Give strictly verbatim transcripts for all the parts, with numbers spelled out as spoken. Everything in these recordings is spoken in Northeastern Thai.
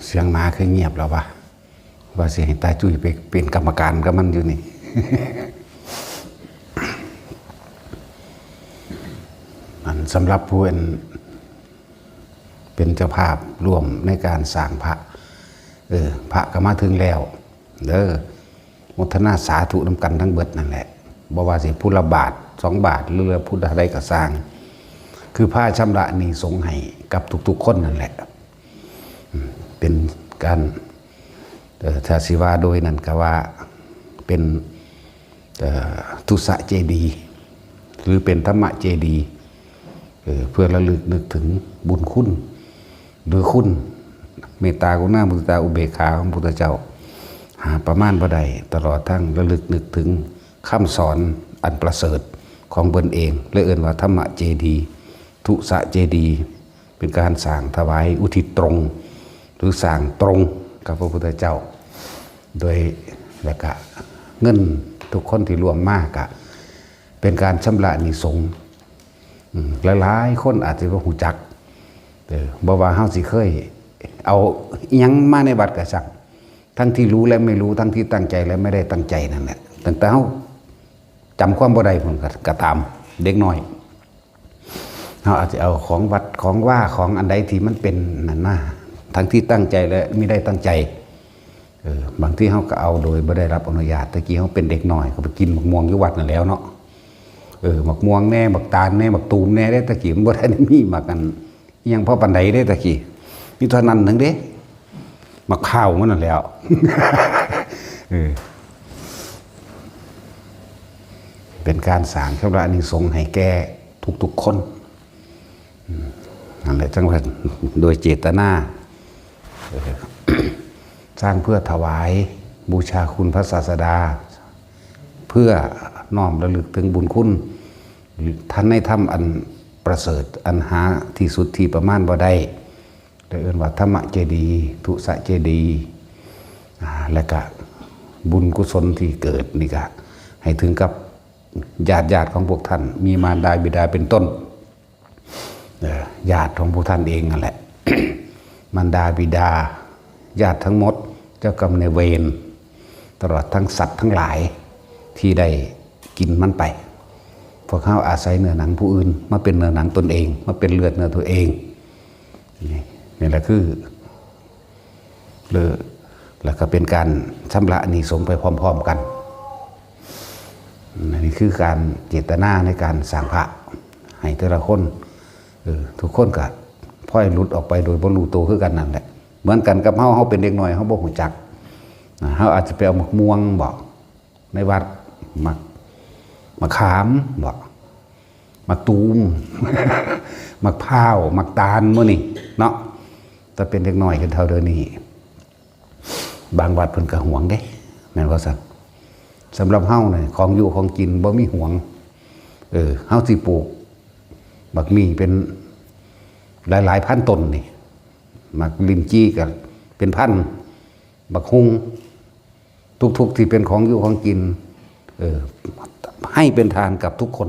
เสียงหมาคือเงียบแล้ววะ ว่าสิให้ตาจุ้ยไปเป็นกรรมการกับมันอยู่นี่ อันสำหรับผู้เป็นเป็นเจ้าภาพร่วมในการสร้างพระ เออ พระก็มาถึงแล้วเด้อ โมทนาสาธุนำกันทั้งเบิดนั่นแหละ บ่ว่าสิผู้ละบาทสองบาท หรือผู้ใดก็สร้าง คือผ้าชำระหนี้สงฆ์ให้กับทุกๆคนนั่นแหละ อืม เป็นการ เอ่อ ถ้าสิว่าโดยนั้นก็ว่าเป็น เอ่อ ทุสะเจดีย์ หรือเป็นธรรมะเจดีย์ เอ่อ เพื่อระลึกนึกถึงบุญคุณ หรือคุณเมตตากรุณามุทิตาอุเบกขาของพระพุทธเจ้า หาประมาณบ่ได้ ตลอดทั้งระลึกนึกถึงคำสอนอันประเสริฐของเพิ่นเอง และเอิ้นว่าธรรมะเจดีย์ ทุสะเจดีย์ เป็นการสร้างถวายอุทิศตรง หรือสร้างตรงกับพระพุทธเจ้า โดย และกะเงินทุกคนที่ร่วมมากะเป็นการชำระหนี้สงฆ์ อืม หลายๆคนอาจจะบ่ฮู้จัก เออ บ่ว่าเฮาสิเคยเอาอิหยังมาในวัดก็ช่าง ทั้งที่รู้และไม่รู้ ทั้งที่ตั้งใจและไม่ได้ตั้งใจนั่นแหละ ตั้งแต่เฮาจำความบ่ได้พุ้นก็ ก็ตาม เด็กน้อย เฮาอาจจะเอาของวัดของว่าของอันใดที่มันเป็นนั่นมา ทั้งที่ตั้งใจและไม่ได้ตั้งใจ เออ บางทีเฮาก็เอาโดยบ่ได้รับอนุญาต แต่กี้เฮาเป็นเด็กน้อยก็ไปกินหมากม่วงอยู่วัดนั่นแหล้วเนาะ เออ หมากม่วงแหน่ หมากตาลแหน่ หมากตูมแหน่เด้ แต่กี้มันบ่ได้มีหมากอันอิหยังพอปานใดเด้ แต่กี้มีเท่านั้นหนึ่งเด้ หมากพร้าวมันนั่นแหล้ว เออ เป็นการสร้างชำระอานิสงส์ให้แก่ทุกๆคน อืม นั่นแหละ จั่งว่าโดยเจตนา เออ สร้างเพื่อถวายบูชาคุณพระศาสดา เพื่อน้อมระลึกถึงบุญคุณ ท่านในธรรมอันประเสริฐ อันหาที่สุดที่ประมาณบ่ได้ ได้เอิ้นว่าธรรมเจดีย์ ทุสะเจดีย์ อ่า และกะบุญกุศลที่เกิดนี่กะให้ถึงกับญาติๆของพวกท่าน มีมารดาบิดาเป็นต้น เอ่อ ญาติของพวกท่านเองนั่นแหละ มารดาบิดา ญาติทั้งหมด เจ้ากรรมนายเวร ตลอดทั้งสัตว์ทั้งหลายที่ได้กินมันไป พวกเฮาอาศัยเนื้อหนังผู้อื่น มาเป็นเนื้อหนังตนเอง มาเป็นเลือดเนื้อตัวเอง นี่ นี่แหละคือ หรือ แล้วก็เป็นการชำระหนี้สงฆ์ไปพร้อมๆกัน อันนี้คือการเจตนาในการสร้างพระให้แต่ละคน เออ ทุกคนก็พลอยหลุดออกไปโดยบ่รู้ตัวคือกันนั่นแหละ เหมือนกันกับเฮา เฮาเป็นเด็กน้อย เฮาบ่ฮู้จัก นะ เฮาอาจจะไปเอาหมากม่วงบ่ ในวัด หมาก หมากขามบ่ หมากตูม หมากพร้าว หมากตาลหมู่นี่เนาะ แต่เป็นเด็กน้อยขึ้นเท่าเดี๋ยวนี้ บางวัดเพิ่นก็หวงเด้ แม่นบ่ซั่น สำหรับเฮานี่ ของอยู่ของกินบ่มีหวง เออ เฮาสิปลูกบักหมี่เป็นหลายๆพันต้นนี่ บักลิ้นจี่ก็เป็นพัน บักฮุ่ง ทุกๆที่เป็นของอยู่ของกิน เออ ให้เป็นทานกับทุกคน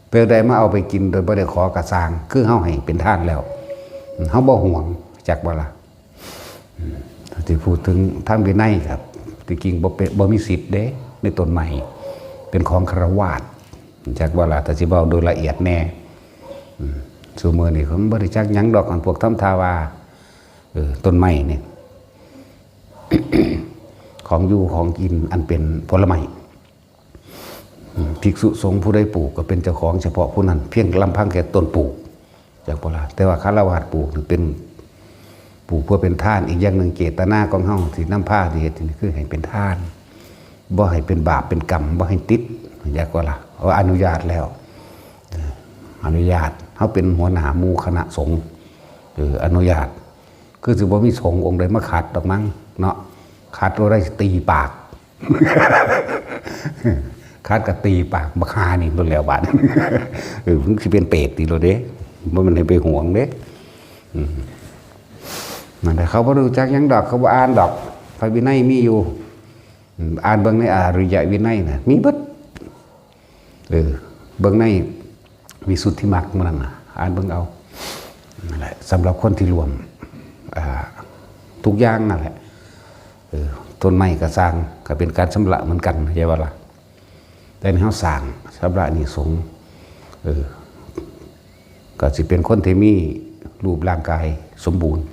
เพื่อได้มาเอาไปกินโดยบ่ได้ขอกะซ่าง คือเฮาให้เป็นทานแล้ว เฮาบ่หวง จักบ่ล่ะ อืม ที่พูดถึงทางวินัยครับ ที่จริงบ่เป็น บ่มีสิทธิ์เด้ ในต้นไม้ เป็นของฆราวาส จักบ่ล่ะ ถ้าสิเว้าโดยละเอียดแน่ อืม ซุมื้อนี้เขาบ่ได้จักหยังดอก อันพวกทำท่าว่า เออ ต้นไม้นี่ ของอยู่ของกินอันเป็นผลไม้ อืม ภิกษุสงฆ์ผู้ใดปลูกก็เป็นเจ้าของเฉพาะผู้นั้น เพียงลำพังแค่ต้นปลูก จักบ่ล่ะ แต่ว่าฆราวาสปลูกนี่เป็น ปลูกเพื่อเป็นทาน อีกอย่างหนึ่งเจตนาของเฮาที่นำพาที่เฮ็ดนี่คือให้เป็นทาน บ่ให้เป็นบาปเป็นกรรม บ่ให้ติด จักบ่ล่ะ เขาอนุญาตแล้ว เออ อนุญาต เฮาเป็นหัวหน้าหมู่คณะสงฆ์ เออ อนุญาต คือสิบ่มีสงฆ์องค์ใดมาขัดดอกมั้งเนาะ ขัดบ่ได้สิตีปาก ขัดก็ตีปากบักห่านี่โลดแล้วบาด เออ มึงสิเป็นเปรตติโลดเด้ บ่แม่นให้ไปหวงเด้ อืม นั่นแหละ เขาบ่รู้จักหยังดอก เขาบ่อ่านดอก พระวินัยมีอยู่ อืม อ่านเบิ่งในอริยวินัยน่ะ มีเบิด เออ เบิ่งในวิสุทธิมรรคมื้อนั้นน่ะ อ่านเบิ่งเอา นั่นแหละ สำหรับคนที่ร่วม อ่า ทุกอย่างนั่นแหละ เออ ต้นไม้ก็สร้าง ก็เป็นการชำระเหมือนกัน เข้าใจบ่ล่ะ? แต่นี่เฮาสร้าง ชำระหนี้สงฆ์ เออ ก็สิเป็นคนที่มีรูปร่างกายสมบูรณ์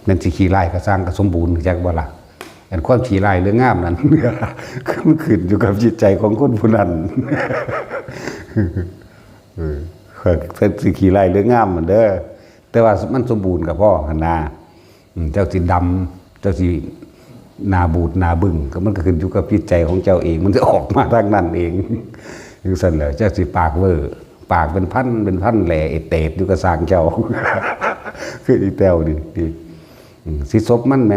แม่นสิขี้ร้ายก็สร้างก็สมบูรณ์ จักบ่ล่ะ? อันความขี้ร้ายหรืองามนั่น มันขึ้นอยู่กับจิตใจของคนผู้นั้น เออ เพิ่นสิขี้ร้ายหรืองามนั่นเด้อ แต่ว่ามันสมบูรณ์ก็พอหั่นนะ อืม เจ้าสิดำ เจ้าสิหน้าบูดหน้าบึ้ง ก็มันก็ขึ้นอยู่กับจิตใจของเจ้าเอง มันจะออกมาทางนั้นเอง จังซั่นแหละ เจ้าสิปากเว่อ ปากเป็นพัน เป็นพันแหล่เอเตดอยู่กับสร้างเจ้า คืออีแต้วนี่ นี่ อืม สิศพมันแหม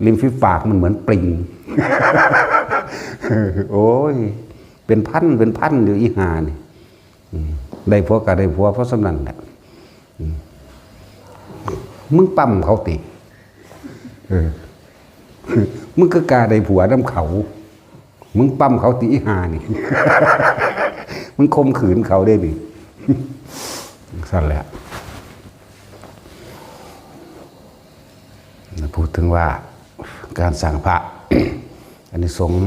ริมฝีปากมันเหมือนปลิง โอ้ย เป็นพัน เป็นพันอยู่อีห่านี่ อืม ได้ผัวก็ได้ผัวเพราะส่ำนั้นแหละ อืม มึงปั๊มเขาติ เออ มึงก็กล้าได้ผัวนำเขา มึงปั๊มเขาติอีห่านี่ มึงข่มขืนเขาเด้นี่ ซั่นแหละ พูดถึงว่าการสร้างพระ อานิสงส์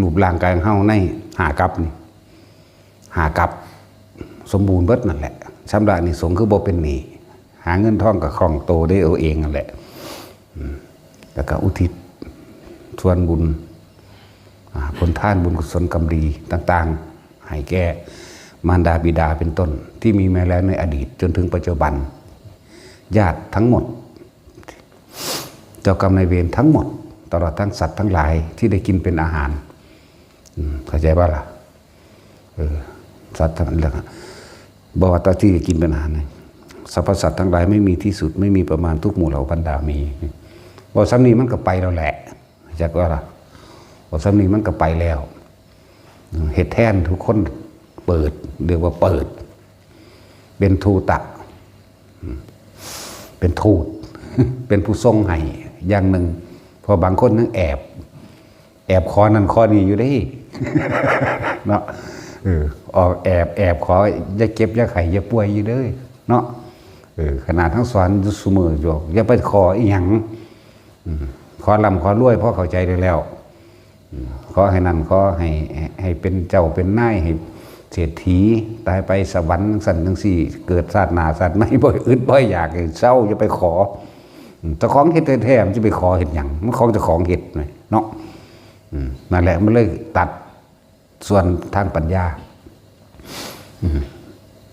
รูปร่างกายของเฮาในห้ากัปนี่ ห้ากัป สมบูรณ์เบิดนั่นแหละ ชำระอานิสงส์คือบ่เป็นหนี้ หาเงินทองก็คล่องโตได้เอาเองนั่นแหละ อืม แล้วก็อุทิศส่วนบุญ อ่า ผลทานบุญกุศลกรรมดีต่างๆ ให้แก่มารดาบิดาเป็นต้น ที่มีมาแล้วในอดีตจนถึงปัจจุบัน ญาติทั้งหมด เจ้ากรรมนายเวรทั้งหมด ตลอดทั้งสัตว์ทั้งหลายที่ได้กินเป็นอาหาร อืม เข้าใจบ่ล่ะ? เออ สัตว์ทั้งหลาย บ่ว่าตาที่ได้กินเป็นอาหารนะ สรรพสัตว์ทั้งหลายไม่มีที่สุด ไม่มีประมาณ ทุกหมู่เหล่าบรรดามี บ่ส่ำนี้มันก็ไปแล้วแหละ จักว่าล่ะ บ่ส่ำนี้มันก็ไปแล้ว เฮ็ดแทนทุกคน เปิด เรียกว่าเปิด เป็นทูตะ เป็นทูต เป็นผู้ส่งให้อย่างหนึ่ง เพราะบางคนยังแอบ แอบขอนั่นขอนี่อยู่เด้ เนาะ เออ ออกแอบ แอบขอ อย่าเจ็บ อย่าไข้ อย่าป่วยอยู่เด้อ เนาะ เออ ขนาดทั้งสอนอยู่ซุมื้ออยู่ อย่าไปขออีหยัง อืม ขอร่ำขอรวย พอเข้าใจได้แล้ว อืม ขอให้นั่น ขอให้ ให้ ให้เป็นเจ้าเป็นนาย ให้เศรษฐี ตายไปสวรรค์จังซั่นจังซี่ เกิดชาติหน้าชาติใหม่ บ่อึดบ่อยาก ให้เซา อย่าไปขอ อืม เจ้าของเฮ็ดแท้ๆ มันสิไปขอเฮ็ดหยัง มันของเจ้าของเฮ็ดแหมเนาะ อืม นั่นแหละ มันเลยตัดส่วนทางปัญญา อืม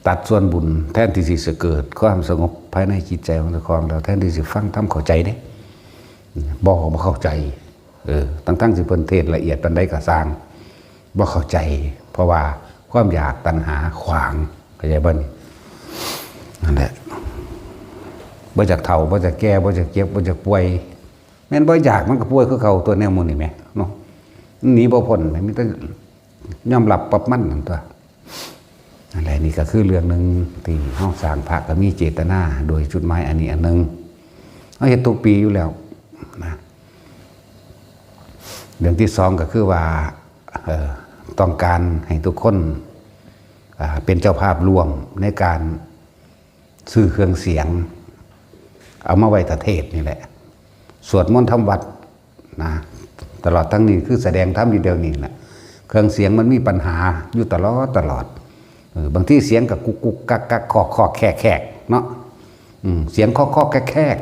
ตัดส่วนบุญ แทนที่สิเกิดความสงบภายในจิตใจของเจ้าของแล้ว แทนที่สิฟังธรรมเข้าใจเด้ อืม บ่ บ่เข้าใจ เออ ทั้งๆ สิเพิ่นเทศน์ละเอียดปานใดก็ซ่าง บ่เข้าใจ เพราะว่าความอยากตัณหาขวาง เข้าใจบ่นี่? นั่นแหละ บ่อยากเฒ่า บ่อยากแก่ บ่อยากเจ็บ บ่อยากป่วย แม่นบ่อยากมันก็ป่วยคือเก่าตั๊ว แนวหมู่นี่แหมเนาะ มันหนีบ่พ้นแหม มีแต่ยอมรับปรับมันนั่นตั๊ว นั่นแหละ นี่ก็คือเรื่องหนึ่งที่เฮาสร้างพระก็มีเจตนาโดยจุดหมายอันนี้อันหนึ่ง เฮาเฮ็ดทุกปีอยู่แล้วนะ เรื่องที่สองก็คือว่า เอ่อ ต้องการให้ทุกคน อ่า เป็นเจ้าภาพร่วมในการซื้อเครื่องเสียง เอามาไว้ถ้าเทศน์นี่แหละ สวดมนต์ทำวัตรนะ ตลอดทั้งนี้คือแสดงธรรมอยู่เดี๋ยวนี้แหละ เครื่องเสียงมันมีปัญหาอยู่ตลอดตลอด เออ บางทีเสียงก็กุกกุกกักกัก คอกคอกแคกแคกเนาะ อืม เสียงคอกคอกแคกแคก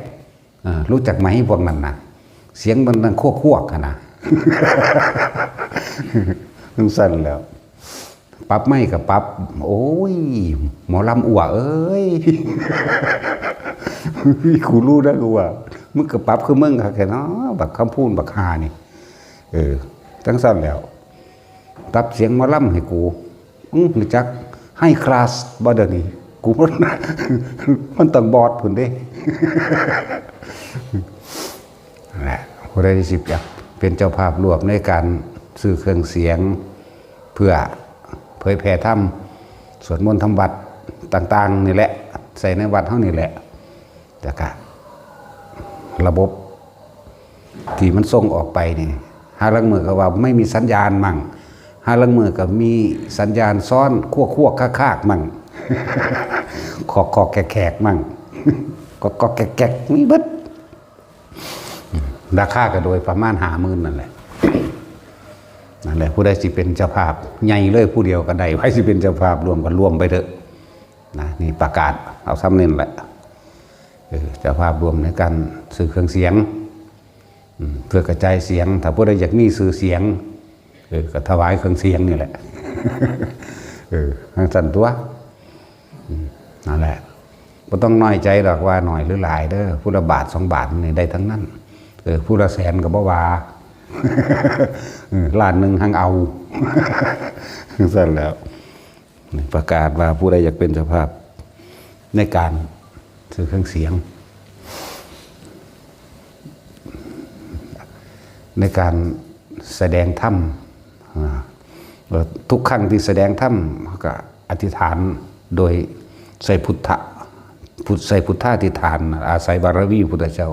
อ่า รู้จักไหมพวกนั้นนะ เสียงมันดังควกๆ หั้นนะ จั่งซั้นแหล้ว ปรับไมค์ก็ปรับ โอ้ย หมอลำอัวเอ้ย กูรู้นะกูว่า มึงก็ปรับคือมึงคักแท้เนาะ บักคำพูนบักห่านี่ เออ จั่งซั้นแหล้ว ปรับเสียงหมอลำให้กู อื้อ รู้จักไฮคลาสบ่เดี๋ยวนี้ กูมัน มันต้องบอสพุ้นเด้ นั่นแหละ ผู้ใดที่สิอยากเป็นเจ้าภาพร่วมในการซื้อเครื่องเสียง เพื่อเผยแผ่ธรรม สวดมนต์ทำวัตรต่างๆ นี่แหละ ใส่ในวัดเฮานี่แหละ แล้วก็ระบบที่มันส่งออกไปนี่ หาลางมื้อก็ว่าไม่มีสัญญาณมั่ง หาลางมื้อก็มีสัญญาณซ้อน ควกๆ คากๆ มั่ง คอกๆ แคกๆ มั่ง ก็ๆ แก๊กๆ มีเบิด ราคาก็โดยประมาณห้าหมื่นนั่นแหละ นั่นแหละ ผู้ใดสิเป็นเจ้าภาพใหญ่เลยผู้เดียวก็ได้ ใครสิเป็นเจ้าภาพร่วมก็ร่วมไปเถอะนะ นี่ประกาศเอาซ้ำนี่แหละ เออ เจ้าภาพร่วมในการซื้อเครื่องเสียง อืม เพื่อกระจายเสียง ถ้าผู้ใดอยากมีชื่อเสียง เออ ก็ถวายเครื่องเสียงนี่แหละ เออ ทั้งสั่นตัว อืม นั่นแหละ บ่ต้องน้อยใจดอกว่าน้อยหรือหลายเด้อ ผู้ละบาทสองบาทนี่ได้ทั้งนั้น เออ ผู้ละแสนก็บ่ว่า เออ ล้านหนึ่งหังเอา สั่นแล้ว ประกาศว่าผู้ใดอยากเป็นเจ้าภาพ ในการซื้อเครื่องเสียง ในการแสดงธรรม อ่า ทุกครั้งที่แสดงธรรมก็อธิษฐานโดยใส่พุทธะ พุทธ ใส่พุทธาธิษฐาน อาศัยบารมีพุทธเจ้า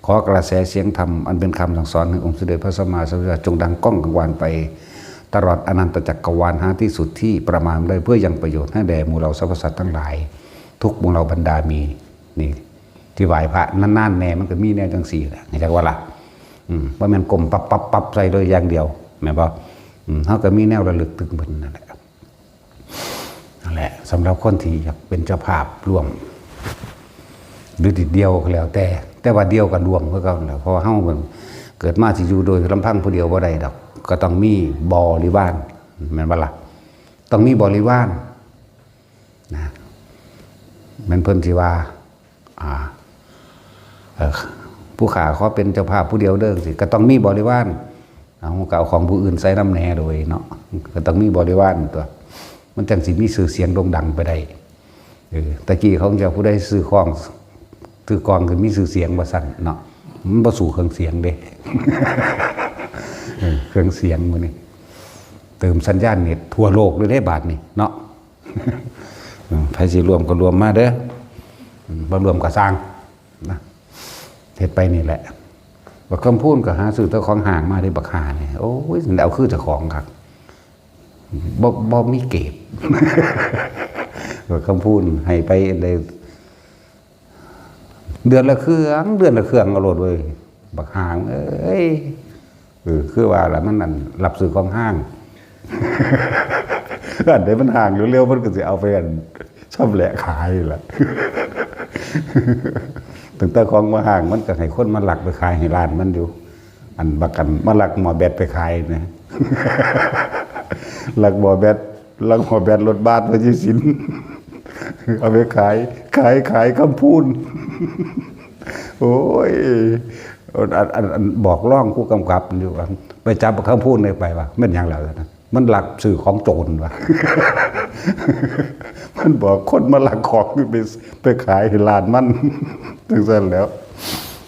ขอกระแสเสียงธรรมอันเป็นคำสั่งสอนแห่งองค์สมเด็จพระสัมมาสัมพุทธเจ้า จงดังก้องกังวานไปตลอดอนันตจักรวาลหาที่สุดที่ประมาณได้ เพื่อยังประโยชน์ให้แด่หมู่เราสรรพสัตว์ทั้งหลาย ทุกหมู่เหล่าบรรดามี นี่ ที่ไหว้พระนานๆแน่มันก็มีแนวจังซี่แหละ จักว่าล่ะ อืม บ่แม่นก้มปั๊บปั๊บปั๊บใส่เลยอย่างเดียว แม่นบ่ อืม เฮาก็มีแนวระลึกถึงเพิ่นนั่นแหละ นั่นแหละ สำหรับคนที่อยากเป็นเจ้าภาพร่วม หรือติดเดียวก็แล้วแต่ แต่ว่าเดียวก็ร่วมคือเก่าแหละ เพราะว่าเฮาเกิดมาสิอยู่โดยลำพังผู้เดียวบ่ได้ดอก ก็ต้องมีบริวาร แม่นบ่ล่ะ ต้องมีบริวาร นะ แม่นเพิ่นสิว่า อ่า เอ่อ ผู้ข้าขอเป็นเจ้าภาพผู้เดียวเด้อ สิ ก็ต้องมีบริวาร เอา ก็เอาของผู้อื่นใส่นำแหน่โดยเนาะ ก็ต้องมีบริวารตัว มันจั่งสิมีชื่อเสียงโด่งดังไปได้ เออ ตะกี้ของเจ้าผู้ใดซื้อของ ซื้อกองคือมีชื่อเสียงว่าซั่นเนาะ มันบ่สู้เครื่องเสียงเด้ เออ เครื่องเสียงมื้อนี้ เติมสัญญาณเน็ตทั่วโลกเลยเด้บาดนี้เนาะ อืม ไผสิร่วมก็ร่วมมาเด้อ อืม บ่ร่วมก็ซ่างนะ เฮ็ดไปนี่แหละ บักคำพูนก็หาซื้อแต่ของห้างมาได้บักห่านี่ โอ้ย เอาคือเจ้าของคัก บ่ บ่มีเกรด บักคำพูนให้ไปได้ เดือนละเครื่อง เดือนละเครื่องเอาโลดเว้ย บักห่าเอ้ย เออ คือว่าล่ะ มันนั่นรับซื้อของห้าง อันใดมันห้างเร็วๆ มันก็สิเอาไปอันชำแหละขายล่ะ ตั้งแต่ของมาห้างมันก็ให้คนมาลักไปขายให้ร้านมันอยู่ อันบักอันมาลักหม้อแบตไปขายนะ ลักหม้อแบต ลักหม้อแบตรถบัสพระเยซูศิลป์ เอาไปขาย ขาย ขายคำพูน โอ้ย อัน อัน อัน บอกร้องผู้กำกับอยู่ว่า ไปจับคำพูนได้ไปว่า แม่นหยังแล้วนะ มันลักซื้อของโจรว่ะ มันบอกคนมาลักของไป ไปขายให้ร้านมัน จังซั่นแล้ว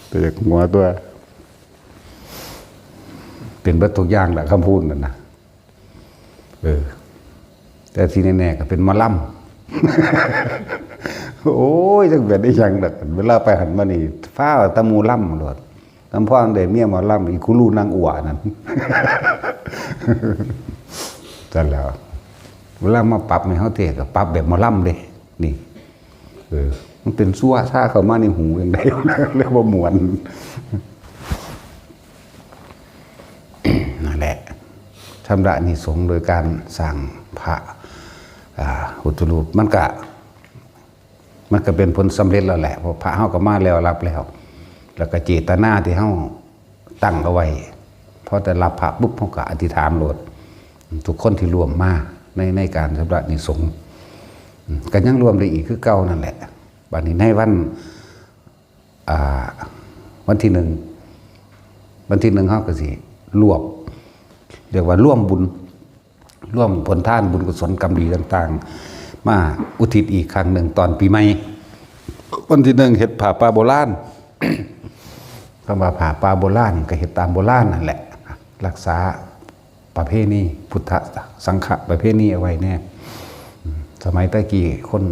แต่อยากหัวตัว เป็นเบิดทุกอย่างแหละคำพูนนั่นนะ เออ แต่ที่แน่ๆก็เป็นหมอลำ โอ้ย จักเป็นได้หยังดอก เวลาไปหันมานี่ ฟ้าวตะหมู่ลำโลด ลำพองได้เมียหมอลำ อีคูลูนางอัวนั่น จั่นแล้ว เวลามาปรับให้เฮาเทศน์ก็ปรับแบบหมอลำเด้ นี่ เออ มันเป็นซั่วซ่าเข้ามาในหูจั่งใด เรียกว่าม่วน นั่นแหละ ชำระอานิสงส์โดยการสร้างพระ อ่า พุทธรูป มันก็ มันก็เป็นผลสำเร็จแล้วแหละ เพราะพระเฮาก็มาแล้วรับแล้ว แล้วก็เจตนาที่เฮาตั้งเอาไว้ พอแต่รับพระปุ๊บเฮาก็อธิษฐานโลด ทุกคนที่ร่วมมาใน ในการชำระอานิสงส์ อืม ก็ยังร่วมได้อีกคือเก่านั่นแหละ บัดนี้ในวัน อ่า วันที่หนึ่ง วันที่หนึ่งเฮาก็สิรวบ เรียกว่ารวมบุญ รวมผลทานบุญกุศลกรรมดีต่างๆ มาอุทิศอีกครั้งหนึ่งตอนปีใหม่ วันที่หนึ่งเฮ็ดผ้าป่าโบราณ คำว่าผ้าป่าโบราณก็เฮ็ดตามโบราณนั่นแหละ รักษาประเพณีพุทธสังฆประเพณีเอาไว้แน่ อืม สมัยตะกี้คน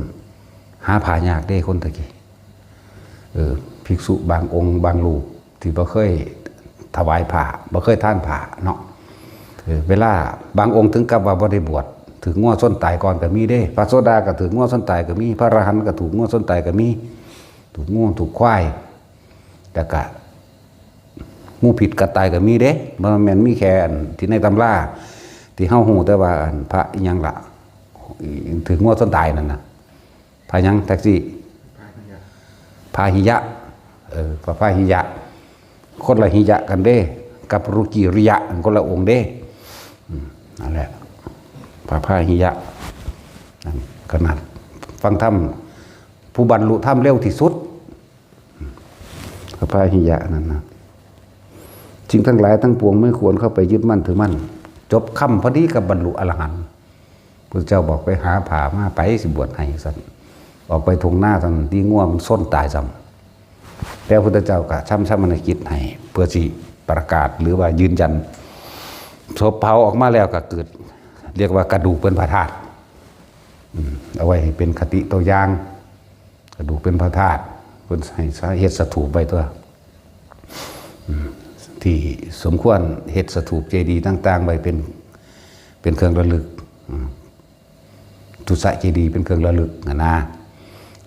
หาผ้ายากเด้ คนตะกี้ เออ ภิกษุบางองค์บางรูปที่บ่เคยถวายผ้า บ่เคยทานผ้าเนาะ เออ เวลาบางองค์ถึงกับว่าบ่ได้บวช ถืกงัวชนตายก่อนก็มีเด้ พระโสดาก็ถืกงัวชนตายก็มี พระอรหันต์ก็ถืกงัวชนตายก็มี ถืกงัวถืกควาย แล้วก็ งูพิษกัดตายก็มีเด้ บ่แม่นมีแค่อันที่ในตำรา ที่เฮาฮู้แต่ว่าอันพระอิหยังล่ะ ถืองัวชนตายนั่นน่ะ พระหยังแท็กซี่ พาหิยะ เออ พระพาหิยะ คนละหิยะกันเด้ กับรุกิริยะ คนละองค์เด้ อืม นั่นแหละ พระพาหิยะ นั่นขนาดฟังธรรม ผู้บรรลุธรรมเร็วที่สุด พระพาหิยะนั่นนะ สิ่งทั้งหลายทั้งปวงไม่ควรเข้าไปยึดมั่นถือมั่น จบคำพอดีกับบรรลุอรหันต์ พุทธเจ้าบอกไปหาผ้ามาไปสิบวชให้ซั่น ออกไปทุ่งนาซั่น ตีงัวมันส้นตายซ้ำ แต่พุทธเจ้าก็ทำสมณกิจให้ เพื่อสิประกาศหรือว่ายืนยัน ศพเผาออกมาแล้วก็เกิด เรียกว่ากระดูกเป็นพระธาตุ อืม เอาไว้ให้เป็นคติตัวอย่าง กระดูกเป็นพระธาตุ เพิ่นให้เฮ็ดสถูปไว้ตัว อืม ที่สมควรเฮ็ดสถูปเจดีย์ต่างๆ ไว้เป็น เป็นเครื่องระลึก อืม ทุสเจดีย์เป็นเครื่องระลึกนะนะ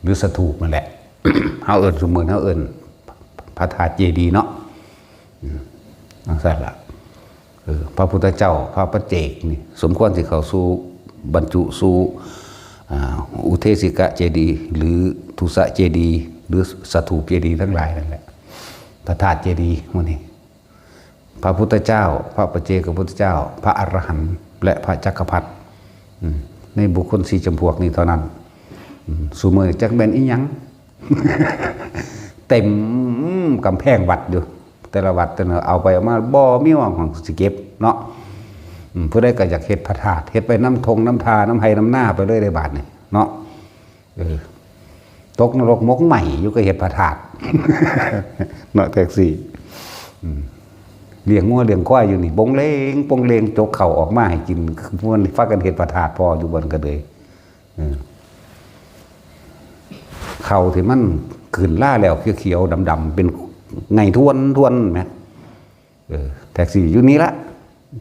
หรือสถูปนั่นแหละ เฮาเอิ้นซุมื้อนี้เฮาเอิ้นพระธาตุเจดีย์เนาะ อืม จั่งซั่นล่ะ เออ พระพุทธเจ้า พระปัจเจกนี่ สมควรสิเข้าสู่ บรรจุสู่ อ่า อุเทสิกะเจดีย์ หรือทุสเจดีย์ หรือสถูปเจดีย์ทั้งหลายนั่นแหละ พระธาตุเจดีย์หมู่นี้ พระพุทธเจ้า พระปัจเจกพุทธเจ้า พระอรหันต์ และพระจักรพรรดิ อืม ในบุคคลสี่จำพวกนี้เท่านั้น อืม ซุมื้อจักแม่นอีหยัง เต็มกำแพงวัดอยู่ แต่ละวัดแต่ละ เอาไปเอามาบ่มีหม่องสิเก็บเนาะ อืม ผู้ใดก็อยากเฮ็ดพระธาตุ เฮ็ดไปนำทงนำทานำไฮ่นำนาไปเลยได้บาดนี่เนาะ เออ ตกนรกหมกไหม้อยู่ก็เฮ็ดพระธาตุ เนาะแท็กซี่ อืม เลี้ยงงัวเลี้ยงควายอยู่นี่ บงเลงปงเลง จกข้าวออกมาให้กิน พวกมันพากันเฮ็ดพระธาตุพออยู่บ่อนก็เลย เออ ข้าวที่มันขึ้นราแล้วเขียวๆดำๆ เป็นไงท้วนๆแหม เออ แท็กซี่อยู่นี่ละ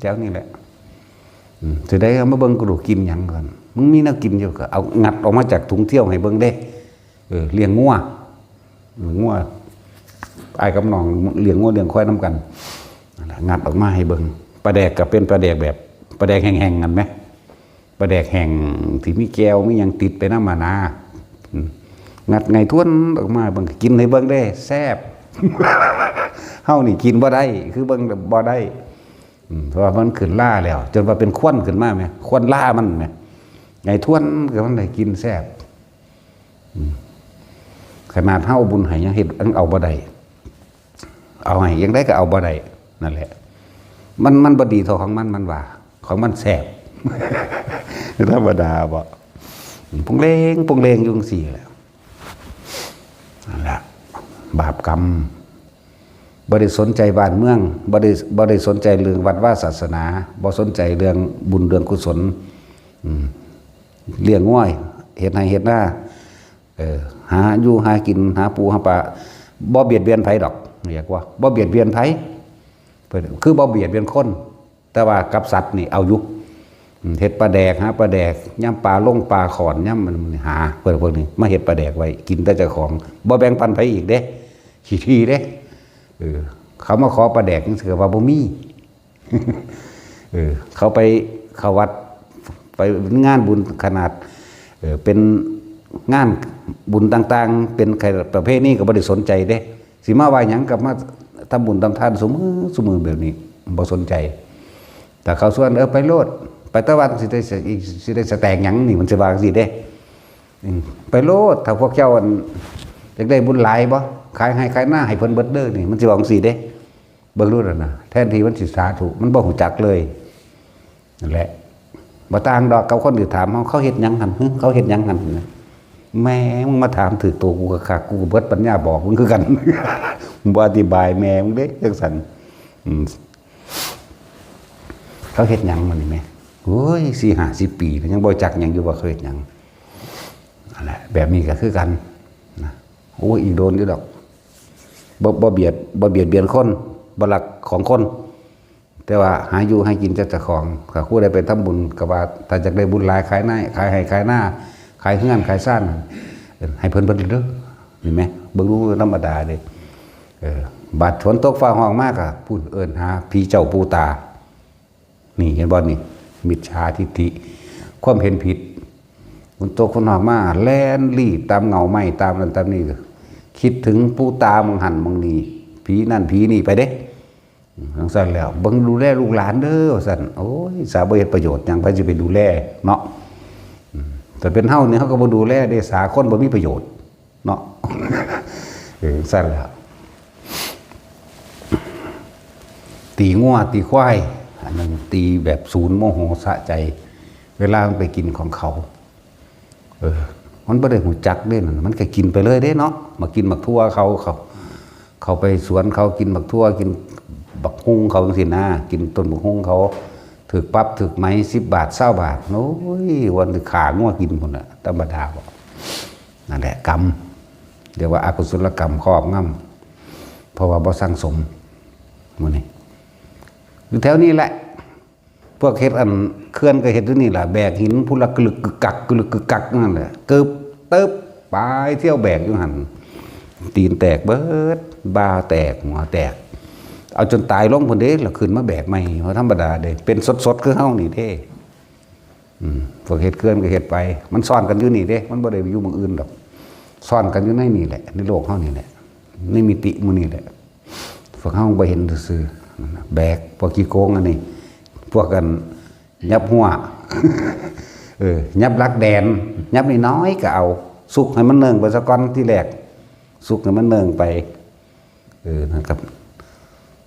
แถวนี่แหละ อืม สิได้เอามาเบิ่ง กระดูกกินหยังก่อน มึงมีแนวกินอยู่ก็เอางัดออกมาจากถุงเที่ยวให้เบิ่งเด้ เออ เลี้ยงงัว งัว อ้ายกับน้องเลี้ยงงัวเลี้ยงควายนำกัน นั่นล่ะ งัดออกมาให้เบิ่ง ปลาแดกก็เป็นปลาแดกแบบ ปลาแดกแห้งๆ กันไหม ปลาแดกแห้งที่มีแก้วมีหยังติดไปนำมานะ อืม งัดไงท้วนออกมา เบิ่ง กินให้เบิ่งเด้ แซ่บ เฮานี่กินบ่ได้ คือเบิ่งบ่ได้ อืม เพราะว่ามันขึ้นราแล้ว จนว่าเป็นควันขึ้นมาไหม ควันรามันไหม ไงท้วนก็มันได้กินแซ่บ อืม ขนาดเฮาบุญให้ยังเฮ็ด ยังเอาบ่ได้ เอาให้ยังได้ก็เอาบ่ได้ นั่นแหละ มัน มันบ่ดีเท่าของมัน มันว่า ของมันแซ่บ ธรรมดาบ่ ปงเลงปงเลงอยู่จั่งซี้แหละ นั่นแหละ บาปกรรม บ่ได้สนใจบ้านเมือง บ่ได้ บ่ได้สนใจเรื่องวัดวาศาสนา บ่สนใจเรื่องบุญเรื่องกุศล อืม เลี้ยงงัว เฮ็ดไร่เฮ็ดนา เออ หาอยู่หากิน หาปูหาปลา บ่เบียดเบียนไผดอก เรียกว่า บ่เบียดเบียนไผ เพิ่นคือบ่เบียดเบียนคน แต่ว่ากับสัตว์นี่เอาอยู่ อืม เฮ็ดปลาแดก หาปลาแดก ยามปลาลงปลาข้อน ยามมันหา เพิ่นพวกนี้ มาเฮ็ดปลาแดกไว้ กินแต่เจ้าของ บ่แบ่งปันไผอีกเด้ ขี้ถี่เด้ เออ เขามาขอปลาแดกจั่งซี้ก็ว่าบ่มี เออ เขาไปเข้าวัด ไปงานบุญขนาด เออ เป็นงานบุญต่างๆ เป็นประเพณีก็บ่ได้สนใจเด้ สิมาว่าหยังก็มาทำบุญทำทานซุมื้อซุมื้อแบบนี้ บ่สนใจ แต่เขาชวน เออ ไปโลด ไปตะวันสิได้สะ สิได้สแต็กหยังนี่ มันสิว่าจั่งซี้เด้ อืม ไปโลด ถ้าพวกเจ้าอัน อยากได้บุญหลายบ่ ขายไฮ่ขายนาให้เพิ่นเบิดเด้อนี่ มันสิว่าจั่งซี้เด้ เบิ่งดูนั่นน่ะ แทนที่มันสิสาธุ มันบ่ฮู้จักเลย นั่นแหละ บ่ต่างดอกกับคนอื่นถามเฮา เขาเฮ็ดหยังหั่น หึ เขาเฮ็ดหยังหั่นนะ แม่มึงมาถามถืกตัวกูคักๆ กูก็เบิดปัญญาบอกมึงคือกัน บ่อธิบายแม่มึงเด้ จั่งซั่น อืม เขาเฮ็ดหยังมันนี่แม่ โอ้ย สี่ห้าสิบปีแล้วยังบ่จักหยังอยู่ว่าเขาเฮ็ดหยัง นั่นแหละ แบบนี้ก็คือกันนะ โอ้ย อีกโดนอยู่ดอก บ่ บ่เบียด บ่เบียดเบียนคน บ่ลักของคน แต่ว่าหาอยู่ให้กินจากเจ้าของ ถ้าผู้ใดไปทำบุญก็ว่า ถ้าอยากได้บุญหลาย ขายไร่ ขายไฮ่ ขายนา ขายเฮือน ขายซาน ให้เพิ่นเบิดเด้อ เห็นไหม เบิ่งดูธรรมดาเด้ เออ บาดฝนตกฟ้าฮ้องมากอะ พูดเอิ้นหาผีเจ้าปู่ตา นี่เห็นบ่นี่ มิจฉาทิฏฐิ ความเห็นผิด ฝนตกฝนฮ้องมา แล่นลี้ตามเงาไม้ ตามนั่นตามนี่ คิดถึงปู่ตาหม่องหั่นหม่องนี่ ผีนั่นผีนี่ไปเด้ จั่งซั่นแล้ว เบิ่งดูแลลูกหลานเด้อ ว่าซั่น โอ้ย สาบ่เฮ็ดประโยชน์หยัง ไผสิไปดูแลเนาะ อืม แต่เป็นเฮานี่ เฮาก็บ่ดูแลเด้ สาคนบ่มีประโยชน์เนาะ เออ จั่งซั่นแล้ว ตีงัวตีควาย อันนั้นตีแบบศูนย์โมโหสะใจ เวลามันไปกินของเขา เออ มันบ่ได้ฮู้จักเด้นั่น มันก็กินไปเลยเด้เนาะ มากินบักถั่วเขา เขา เขาไปสวนเขากินบักถั่ว กินบักฮุ่งเขาจั่งซี้นะ กินต้นบักฮุ่งเขา ถืกปรับถืกไหม สิบบาท ซาวบาท โอ้ย วันนี้ฆ่างัวกินพุ้นน่ะ ธรรมดาบ่ นั่นแหละกรรม เรียกว่าอกุศลกรรมครอบงำ เพราะว่าบ่สั่งสม มื้อนี้ อยู่แถวนี้แหละ พวกเฮ็ดอันเขื่อนก็เฮ็ดอยู่นี่ล่ะ แบกหินพุ้นละกึลึกกึกกัก กึลึกกึกกักนั่นแหละ กึบ ตึบ ไปเที่ยวแบกอยู่หั่น ตีนแตกเบิด บ่าแตก หัวแตก เอาจนตายลงพุ้นเด้ แล้วขึ้นมาแบกใหม่ บ่ธรรมดาเด้ เป็นสดๆ คือเฮานี่เด้ อืม พวกเฮ็ดเขื่อนก็เฮ็ดไป มันซ่อนกันอยู่นี่เด้ มันบ่ได้อยู่หม่องอื่นดอก ซ่อนกันอยู่ในนี่แหละ ในโลกเฮานี่แหละ ในมิติหมู่นี่แหละ พวกเฮาบ่เห็นซื่อๆ แบก พวกขี้โกงอันนี้ พวกกันยับหัว เออ ยับหลักแดน ยับน้อยๆ ก็เอา สุกให้มันเนิ่งไปซะก่อนทีแรก สุกให้มันเนิ่งไป เออ นั่นครับ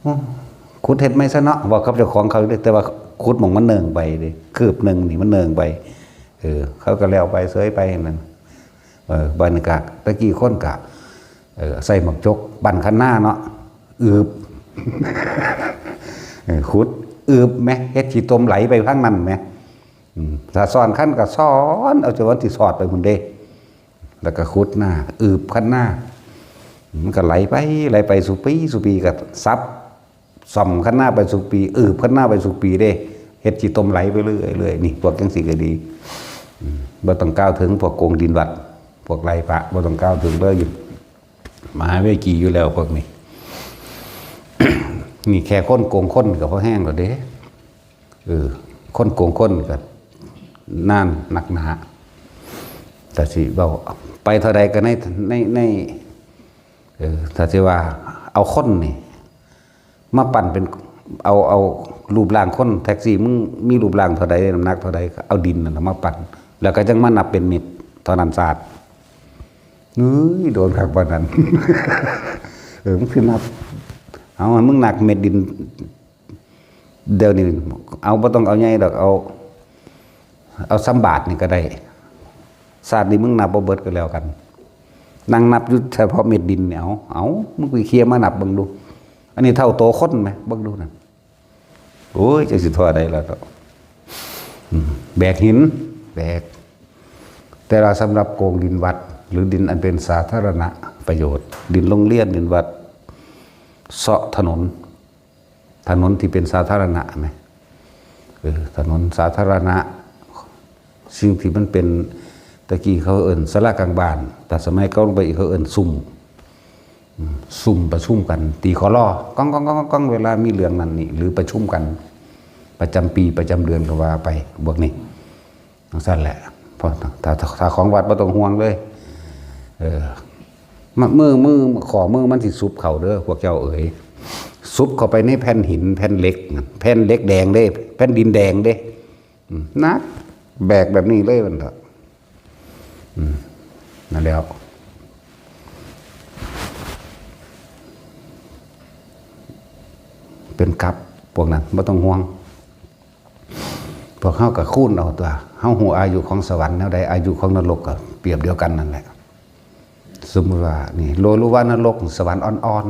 โอ้ ขุดเฮ็ดใหม่ซะเนาะ เว้ากับเจ้าของเขาเด้ แต่ว่าขุดหม่องมันเนิ่งไปเด้ คืบหนึ่งนี่มันเนิ่งไป เออ เขาก็แล้วไปเสยไปนั่น เออ บัดนี้ก็ ตะกี้คนก็ เออ ใส่หมากจก บั้นคันนาเนาะ อืบ เออ ขุด อืบแหม เฮ็ดขี้ตมไหลไปทางนั้นแหม อืม ถ้าซ่อนคันก็ซ่อน เอาจนวันที่สอดไปพุ้นเด้ แล้วก็ขุดนา อืบคันนา มันก็ไหลไป ไหลไปสู่ปี สู่ปีก็สับ ซ่อมคันนาไปสู่ปี อืบคันนาไปสู่ปีเด้ เฮ็ดขี้ตมไหลไปเรื่อยๆ นี่ พวกจั่งซี้ก็ดี อืม บ่ต้องกล่าวถึงพวกโกงดินวัด พวกไล่พระ บ่ต้องกล่าวถึงเลย อยู่ มหาเวจีอยู่แล้วพวกนี้ นี่แค่คนโกงคนก็พอแห้งแล้วเด้ เออ คนโกงคนก็นานนักหนา แต่สิเว้าไปเท่าใดก็ใน ใน ใน เออ ถ้าสิว่าเอาคนนี่ มาปั้นเป็น เอา เอารูปร่างคน แท็กซี่มึงมีรูปร่างเท่าใด น้ำหนักเท่าใด เอาดินนั่นน่ะมาปั้น แล้วก็จั่งมานับเป็นเม็ด เท่านั้นซาด เฮ้ย โดนคักปานนั้น เออ มึงคือนับ เอา มึงนับเม็ดดิน เดี๋ยวนี้ เอา บ่ต้องเอาใหญ่ดอก เอา เอาส่ำบาทนี่ก็ได้ ซาดนี้มึงนับบ่เบิดก็แล้วกัน นั่งนับอยู่เฉพาะเม็ดดินเนี่ย เอา เอา มึงไปเคลียร์มานับเบิ่งดู อันนี้เท่าโตคนไหม เบิ่งดูนั่น โอ้ย จักสิเท่าใดล่ะเนาะ อืม แบกหิน แบก แต่ว่าสำหรับโกงดินวัด หรือดินอันเป็นสาธารณประโยชน์ ดินโรงเรียน ดินวัด เซาะถนน ถนนที่เป็นสาธารณะไหม เออ ถนนสาธารณะ สิ่งที่มันเป็น ตะกี้เขาเอิ้นศาลากลางบ้าน แต่สมัยเก่าลงไปอีกเขาเอิ้นซุม อืม ซุมประชุมกัน ตีขอลอ ก้องก้องก้องก้อง เวลามีเรื่องนั้นนี่ หรือประชุมกัน ประจำปี ประจำเดือนก็ว่าไป พวกนี้ จั่งซั่นแหละ เพราะถ้า ถ้า ถ้าของวัดบ่ต้องห่วงเลย เออ มะ มือ มือ ข้อมือมันสิสุบเข้าเด้อ พวกเจ้าเอ๋ย สุบเข้าไปในแผ่นหิน แผ่นเหล็ก แผ่นเหล็กแดงเด้ แผ่นดินแดงเด้ อืม หนัก แบกแบบนี้เลยมันเถาะ อืม นั่นแล้ว เป็นกับพวกนั้น บ่ต้องห่วง พวกเฮาก็คูณเอาตั๊ว เฮาฮู้อายุของสวรรค์แนวใด อายุของนรกก็เปรียบเดียวกันนั่นแหละ สมมุติว่า นี่ โลลุวานรก สวรรค์อ่อน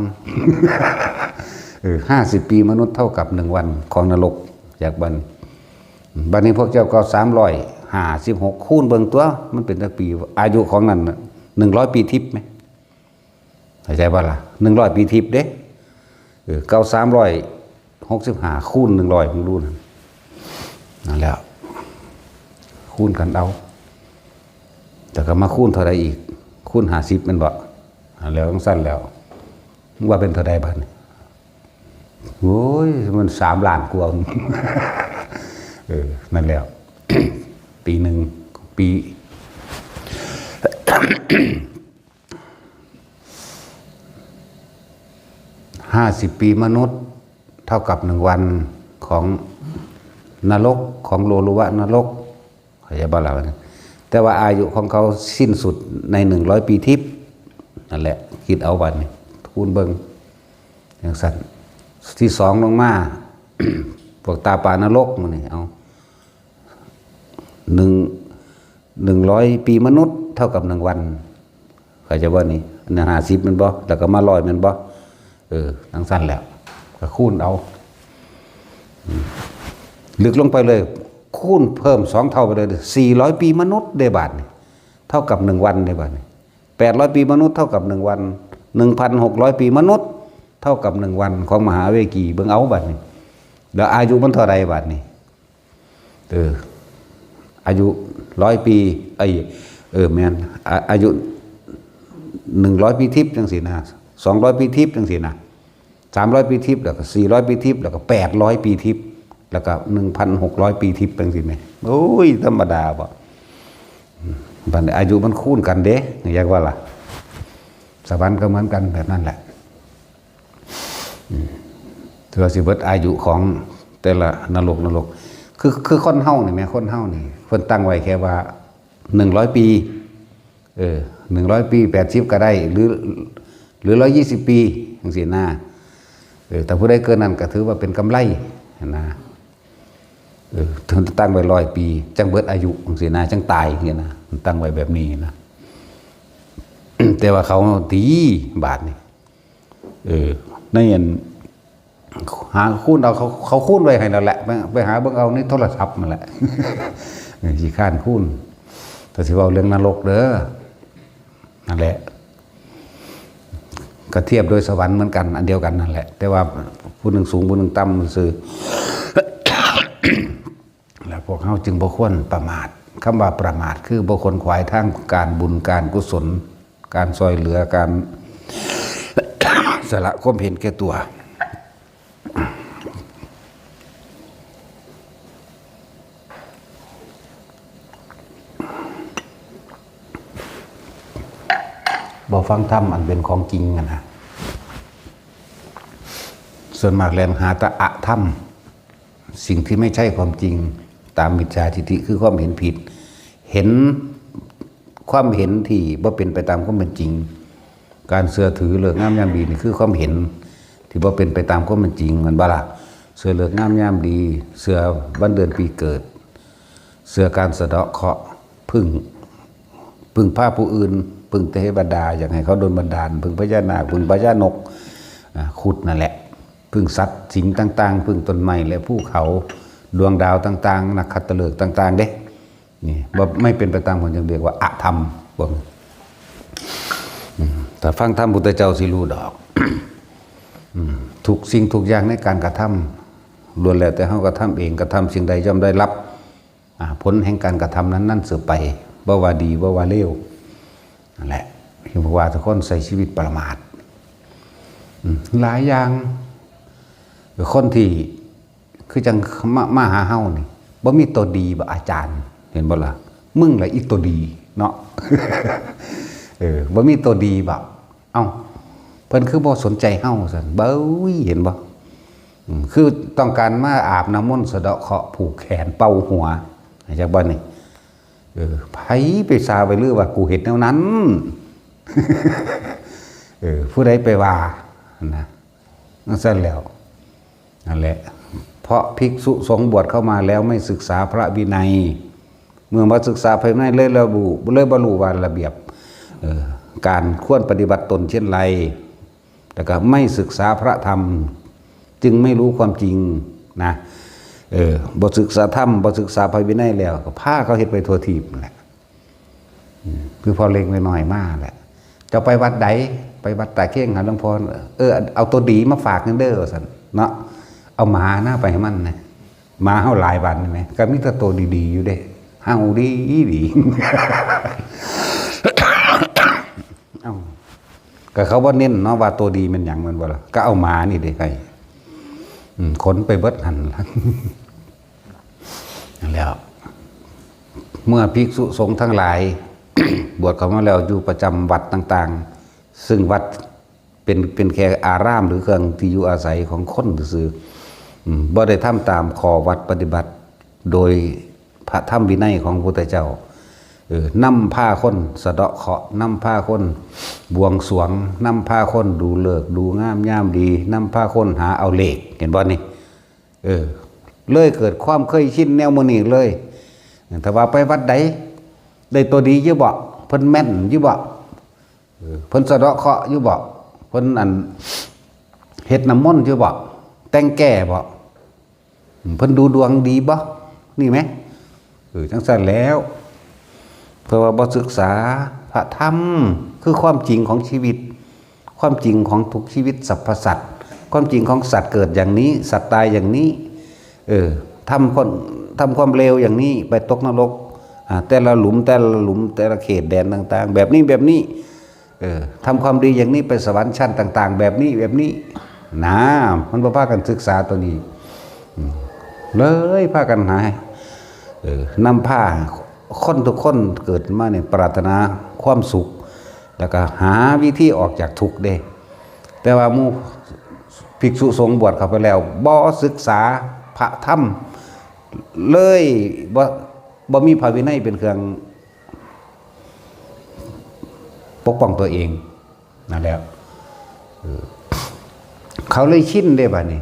ๆ เออ ห้าสิบปีมนุษย์เท่ากับหนึ่งวันของนรก จากบัดนี้ บัดนี้พวกเจ้าก็สามร้อยห้าสิบหก คูณเบิ่งตั๊ว มันเป็นจักปี อายุของนั่นน่ะ หนึ่งร้อยปีทิพย์ไหม เข้าใจบ่ล่ะ หนึ่งร้อยปีทิพย์เด้ เออ เก่าสามร้อยหกสิบห้า คูณหนึ่งร้อย มึงดูนั่น นั่นแหละ คูณกันเอา แต่ก็มาคูณเท่าใดอีก คูณห้าสิบแม่นบ่ อ่า แล้วจั่งซั่นแล้ว ว่าเป็นเท่าใดบาดนี้ โอ้ย มันสามล้านกว่า เออ นั่นแหละ ปีหนึ่ง ปี ห้าสิบปีมนุษย์ เท่ากับหนึ่งวันของนรก ของโลลุวะนรก เข้าใจบ่ล่ะวะเนี่ย แต่ว่าอายุของเขาสิ้นสุดในหนึ่งร้อยปีทิพย์ นั่นแหละ คิดเอาบัดนี้ คูณเบิ่ง จั่งซั่น ที่สองลงมา พวกตาปลานรกหมู่นี่ เอา หนึ่ง หนึ่งร้อยปีมนุษย์เท่ากับหนึ่งวัน เข้าใจบ่นี่ อันนั้นห้าสิบแม่นบ่ แล้วก็มาร้อยแม่นบ่ เออ จั่งซั่นแหละ ก็คูณเอา อืม ลึกลงไปเลย คูณเพิ่มสองเท่าไปเลย สี่ร้อยปีมนุษย์เด้บาดนี่ เท่ากับหนึ่งวันเด้บาดนี่ แปดร้อยปีมนุษย์เท่ากับหนึ่งวัน หนึ่งพันหกร้อยปีมนุษย์ เท่ากับหนึ่งวันของมหาเวกี เบิ่งเอาบาดนี่ แล้วอายุมันเท่าใดบาดนี่ เออ อายุร้อยปี เอ้ย เออ แม่น อา- อายุหนึ่งร้อยปีทิพย์จั่งซี้นะ สองร้อยปีทิพย์จั่งซี้นะ สามร้อยปีทิพย์ แล้วก็สี่ร้อยปีทิพย์ แล้วก็แปดร้อยปีทิพย์ แล้วก็หนึ่งพันหกร้อยปีทิพย์จั่งซี้แหม โอ้ย ธรรมดาบ่ อืม บัดนี้อายุมันคูณกันเด้ อยากว่าล่ะ สวรรค์ก็เหมือนกันแบบนั้นแหละ อืม ถือว่าสิเบิดอายุของแต่ละนรก นรก คือ คือคนเฮานี่แหม คนเฮานี่ เพิ่นตั้งไว้แค่ว่า หนึ่งร้อย ปี เออ หนึ่งร้อย ปี แปดสิบ ก็ได้ หรือ หรือ ร้อยยี่สิบ ปี จั่งซี้นะ เออ แต่ผู้ใดเกินนั้นก็ถือว่าเป็นกำไรนะ เออ ตั้งไว้ร้อยปี จั่งเบิดอายุ จั่งซี้นะ จั่งตาย จั่งซี้นะ ตั้งไว้แบบนี้นะ แต่ว่าเขาตีบาดนี่ เออ ในอัน หาคูณเอา เขา เขาคูณไว้ให้แล้วแหละ ไป ไปหาเบิ่งเอาในโทรศัพท์นั่นแหละ เออ ขี้คร้านคูณ แต่สิเว้าเรื่องนรกเด้อ นั่นแหละ ก็เทียบโดยสวรรค์เหมือนกัน อันเดียวกันนั่นแหละ แต่ว่าผู้หนึ่งสูง ผู้หนึ่งต่ำซื่อ แล้วพวกเฮาจึงบ่ควรประมาท คำว่าประมาทคือบ่ขวนขวายทางการบุญ การกุศล การซ่อยเหลือ การ สละความเห็นแก่ตัว บ่ฟังธรรมอันเป็นของจริงอะนะ ส่วนมากแล่นหาแต่อธรรม สิ่งที่ไม่ใช่ความจริง ตามมิจฉาทิฏฐิคือความเห็นผิด เห็น ความเห็นที่บ่เป็นไปตามความเป็นจริง การเชื่อถือฤกษ์งามยามดีนี่คือความเห็นที่บ่เป็นไปตามความเป็นจริง แม่นบ่ล่ะ เชื่อฤกษ์งามยามดี เชื่อวันเดือนปีเกิด เชื่อการสะเดาะเคราะห์ พึ่ง พึ่งพาผู้อื่น พึ่งเทวดา อยากให้เขาดลบันดาล พึ่งพญานาค พึ่งพญานก อ่า ครุฑนั่นแหละ พึ่งสัตว์สิงต่างๆ พึ่งต้นไม้และภูเขา ดวงดาวต่างๆ นครฤกษ์ต่างๆ เด้ นี่ บ่ ไม่เป็นไปตามความจริง เรียกว่าอธรรม พวกนี้ อืม ถ้าฟังธรรมพุทธเจ้าสิรู้ดอก อืม ทุกสิ่งทุกอย่างในการกระทำ ล้วนแล้วแต่เฮากระทำเอง กระทำสิ่งใดย่อมได้รับ อ่า ผลแห่งการกระทำนั้นๆ สืบไป บ่ว่าดี บ่ว่าเลว นั่นแหละ ที่บอกว่าทุกคนใช้ชีวิตประมาท อืม หลายอย่าง คนที่ คือจั่งมา มาหาเฮานี่ บ่มีตัวดีบ่อาจารย์ เห็นบ่ล่ะ มึงแหละอีตัวดีเนาะ เออ บ่มีตัวดีบ่ เอ้า เพิ่นคือบ่สนใจเฮาซั่น เบ้ย เห็นบ่ อืม คือต้องการมาอาบน้ำมนต์สะเดาะเคราะห์ ผูกแขน เป่าหัว จักบ่นี่ เออ ไผไปซาไปลือว่ากูเฮ็ดแนวนั้น เออ ผู้ใดไปว่า นะ จั่งซั่นแหล้ว นั่นแหละ เพราะภิกษุสงฆ์บวชเข้ามาแล้วไม่ศึกษาพระวินัย เมื่อมาศึกษาพระวินัยเลยระบุ เลยบ่รู้ว่าระเบียบ เอ่อ การควรปฏิบัติตนเช่นไร แล้วก็ไม่ศึกษาพระธรรม จึงไม่รู้ความจริงนะ เออ บ่ศึกษาธรรม บ่ศึกษาพระวินัยแล้ว ก็พาเขาเฮ็ดไปทั่วทีปนั่นแหละ อืม คือพ่อเล็กน้อยมาแหละ เจ้าไปวัดใด ไปวัดตาเข่งหาหลวงพ่อ เออ เอาตัวดีมาฝากนั่นเด้อ ซั่นเนาะ เอาหมานะไปให้มันนะ หมาเฮาหลายวันไหม ก็มีแต่ตัวดีๆ อยู่เด้ เฮาดีดี เอ้า ก็เขาบ่เน้นเนาะว่าตัวดีมันหยัง มันบ่ล่ะ ก็เอาหมานี่เด้ให้ อืม ขนไปเบิดหั่นล่ะ นั่นแหล้ว เมื่อภิกษุสงฆ์ทั้งหลาย บวชเข้ามาแล้วอยู่ประจำวัดต่างๆ ซึ่งวัดเป็น เป็นแค่อารามหรือเครื่องที่อยู่อาศัยของคนซื่อๆ อืม บ่ได้ทำตามข้อวัดปฏิบัติ โดยพระธรรมวินัยของพระพุทธเจ้า เออ นำพาคนสะเดาะเคราะห์ นำพาคนบวงสรวง นำพาคนดูฤกษ์ดูงามยามดี นำพาคนหาเอาเลข เห็นบ่นี่ เออ เลยเกิดความเคยชินแนวมื้อนี้เลย ถ้าว่าไปวัดใด ได้ตัวดีอยู่บ่ เพิ่นแม่นอยู่บ่ เออ เพิ่นสะเดาะเคราะห์อยู่บ่ เพิ่นอัน เฮ็ดน้ำมนต์อยู่บ่ แต่งแก้บ่ เพิ่นดูดวงดีบ่ นี่ไหม เออ จังซั่นแล้ว เพราะว่าบ่ศึกษาพระธรรม คือความจริงของชีวิต ความจริงของทุกชีวิตสรรพสัตว์ ความจริงของสัตว์เกิดอย่างนี้ สัตว์ตายอย่างนี้ เออ ทำคน ทำความเลวอย่างนี้ ไปตกนรก อ่า แต่ละหลุม แต่ละหลุม แต่ละเขตแดนต่างๆ แบบนี้ แบบนี้ เออ ทำความดีอย่างนี้ ไปสวรรค์ชั้นต่างๆ แบบนี้ แบบนี้ นะ มันบ่พากันศึกษาตัวนี้ อืม เลยพากันหา เออ นำพาคนทุกคนเกิดมาเนี่ยปรารถนาความสุข แล้วก็หาวิธีออกจากทุกข์เด้ แต่ว่าหมู่ภิกษุสงฆ์บวชเข้าไปแล้ว บ่ศึกษาพระธรรมเลย บ่ บ่มีพระวินัยเป็นเครื่องปกป้องตัวเอง นั่นแหละ เออ เขาเลยชินเด้บัดนี้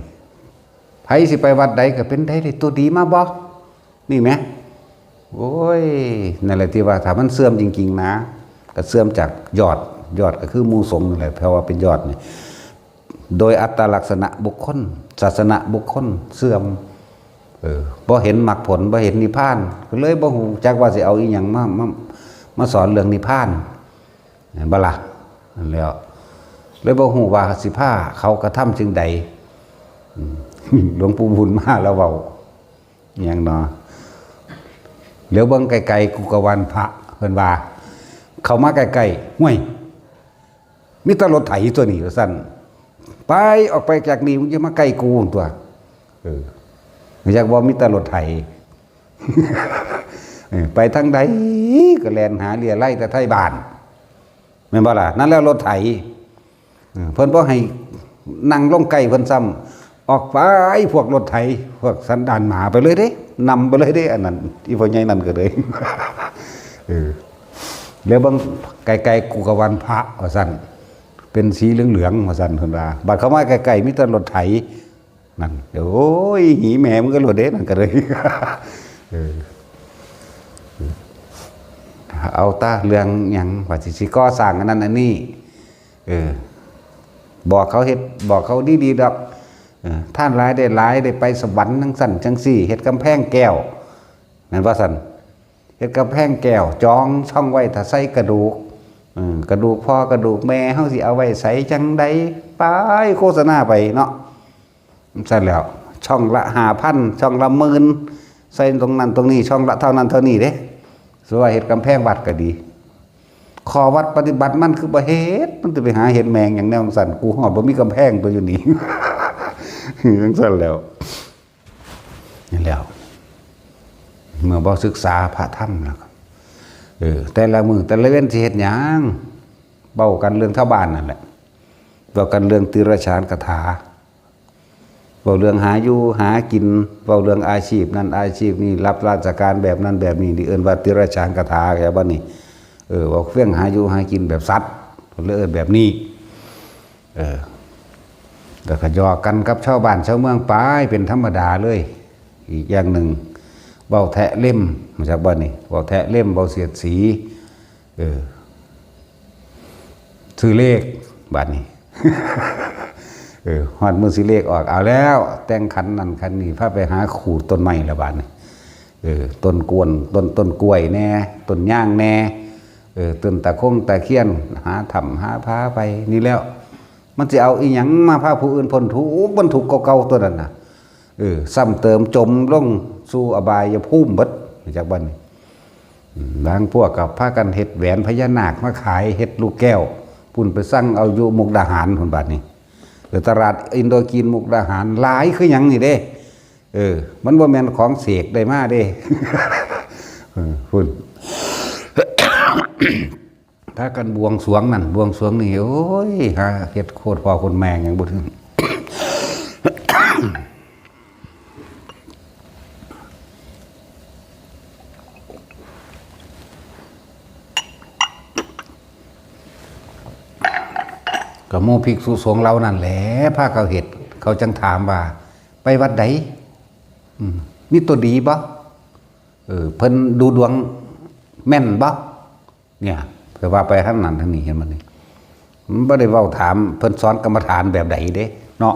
ไผสิไปวัดใดก็เป็นได้เลย ตัวดีมาบ่ นี่แหม โอ้ย นั่นแหละที่ว่าถ้ามันเสื่อมจริงๆ นะ ก็เสื่อมจากยอด ยอดก็คือหมู่สงฆ์นั่นแหละ เพราะว่าเป็นยอดนี่ โดยอัตลักษณะบุคคล ศาสนบุคคลเสื่อม เออ บ่เห็นมรรคผล บ่เห็นนิพพาน ก็เลยบ่ฮู้จักว่าสิเอาอีหยังมา มา มาสอนเรื่องนิพพาน เห็นบ่ล่ะ นั่นแหล้ว เลยบ่ฮู้ว่าสิพาเขากระทำจั่งใด อืม หลวงปู่บุญมาแล้วเว้า อิหยังเนาะ เหลียวเบิ่งไกลๆ กูก็หวั่นพระ เพิ่นว่า เข้ามาใกล้ๆ ห้วย มีแต่รถไถตัวนี้ ว่าซั่น ไป ออกไปจากนี่ มึงจะมาใกล้กูตัว เออ อยากว่ามีแต่รถไถ เออ ไปทางใดก็แล่นหาเรี่ยไล่แต่ไทบ้าน แม่นบ่ล่ะ นั่นแล้วรถไถ เออ เพิ่นบ่ให้นั่งลงใกล้เพิ่นซ้ำ ออกไปพวกรถไถ พวกสันดานหมาไปเลยเด้ นำไปเลยเด้ อันนั้น อีพ่อใหญ่นั่นก็เลย เออ แล้วเบิ่งไกลๆ กูก็หวั่นพระ ว่าซั่น เป็นสีเหลืองๆ ว่าซั่น เพิ่นว่า บัดเข้ามาใกล้ๆ มีแต่รถไถ นั่น โอ้ย หีแม่มึงก็โลดเด้ นั่นก็เลย เออ เอาตาเรื่องหยัง ว่าสิ สิก่อสร้างอันนั้นอันนี้ เออ บอกเขาเฮ็ด บอกเขาดีๆ ดอก เออ ทานหลายได้หลาย ได้ไปสวรรค์จั่งซั่นจั่งซี่ เฮ็ดกำแพงแก้ว แม่นว่าซั่น เฮ็ดกำแพงแก้ว จองช่องไว้ถ้าใส่กระดูก เออ กระดูกพ่อกระดูกแม่ เฮาสิเอาไว้ใส่จั่งใด ไปโฆษณาไปเนาะ ซั่นแล้ว ช่องละห้าพัน ช่องละหมื่น ใส่ตรงนั้นตรงนี้ ช่องละเท่านั้นเท่านี้เด้ สมมุติว่าเฮ็ดกำแพงวัดก็ดี ข้อวัดปฏิบัติมันคือบ่เฮ็ด มันสิไปหาเฮ็ดแม่งหยังแนวจั่งซั่น กูฮอดบ่มีกำแพงตัวอยู่นี่ จั่งซั่นแล้ว นั่นแล้ว เมื่อบ่ศึกษาพระธรรมแล้วก็ เออ แต่ละมื้อแต่ละเว็นสิเฮ็ดหยัง เว้ากันเรื่องชาวบ้านนั่นแหละ เว้ากันเรื่องติรฉานคาถา เว้าเรื่องหาอยู่หากิน เว้าเรื่องอาชีพนั่นอาชีพนี่ รับราชการแบบนั้นแบบนี้ นี่เอิ้นว่าติรฉานคาถา เข้าใจบ่นี่ เออ เว้าเรื่องหาอยู่หากินแบบสัตว์ เพิ่นเลยเอิ้นแบบนี้ เออ แล้วก็หยอกกันกับชาวบ้านชาวเมืองไปเป็นธรรมดาเลย อีกอย่างหนึ่ง เว้าแทะเล็ม รู้จักบ่นี่ เว้าแทะเล็ม เว้าเสียดสี เออ ซื้อเลข บาดนี้ เออ ฮอดมื้อซื้อเลขออก เอาแล้ว แต่งขันนั่นขันนี่ พาไปหาขูดต้นไม้แล้วบาดนี้ เออ ต้นกวน ต้น ต้นกล้วยแน่ ต้นยางแน่ เออ ต้นตะคงตะเคียน หาถ้ำหาผาไป นี่แล้ว มันสิเอาอีหยังมาพาผู้อื่นพ้นทุกข์ มันทุกข์เก่าๆ ตัวนั้นน่ะ เออ ซ้ำเติมจมลงสู่อบายภูมิเบิด รู้จักบ่นี่ อืม บางพวกก็พากันเฮ็ดแหวนพญานาคมาขาย เฮ็ดลูกแก้ว พุ่นไปสั่งเอาอยู่มุกดาหารพุ่นบาดนี้ เออ ตลาดอินโดจีนมุกดาหารหลายคือหยังนี่เด้ เออ มันบ่แม่นของเสกได้มาเด้ เออ พุ่น ถ้ากันบวงสรวงนั่น บวงสรวงนี่ โอ้ย หาเฮ็ดโคตรพ่อโคตรแม่หยังบ่ถึง ก็หมู่ภิกษุสงฆ์เหล่านั้นแหละ พาเขาเฮ็ด เขาจังถามว่า ไปวัดใด อืม มีตัวดีบ่ เออ เพิ่นดูดวงแม่นบ่ เนี่ย เพิ่นว่าไปทางนั้นทางนี้ เห็นบ่นี่ มันบ่ได้เว้าถาม เพิ่นสอนกรรมฐานแบบใดเด้ เนาะ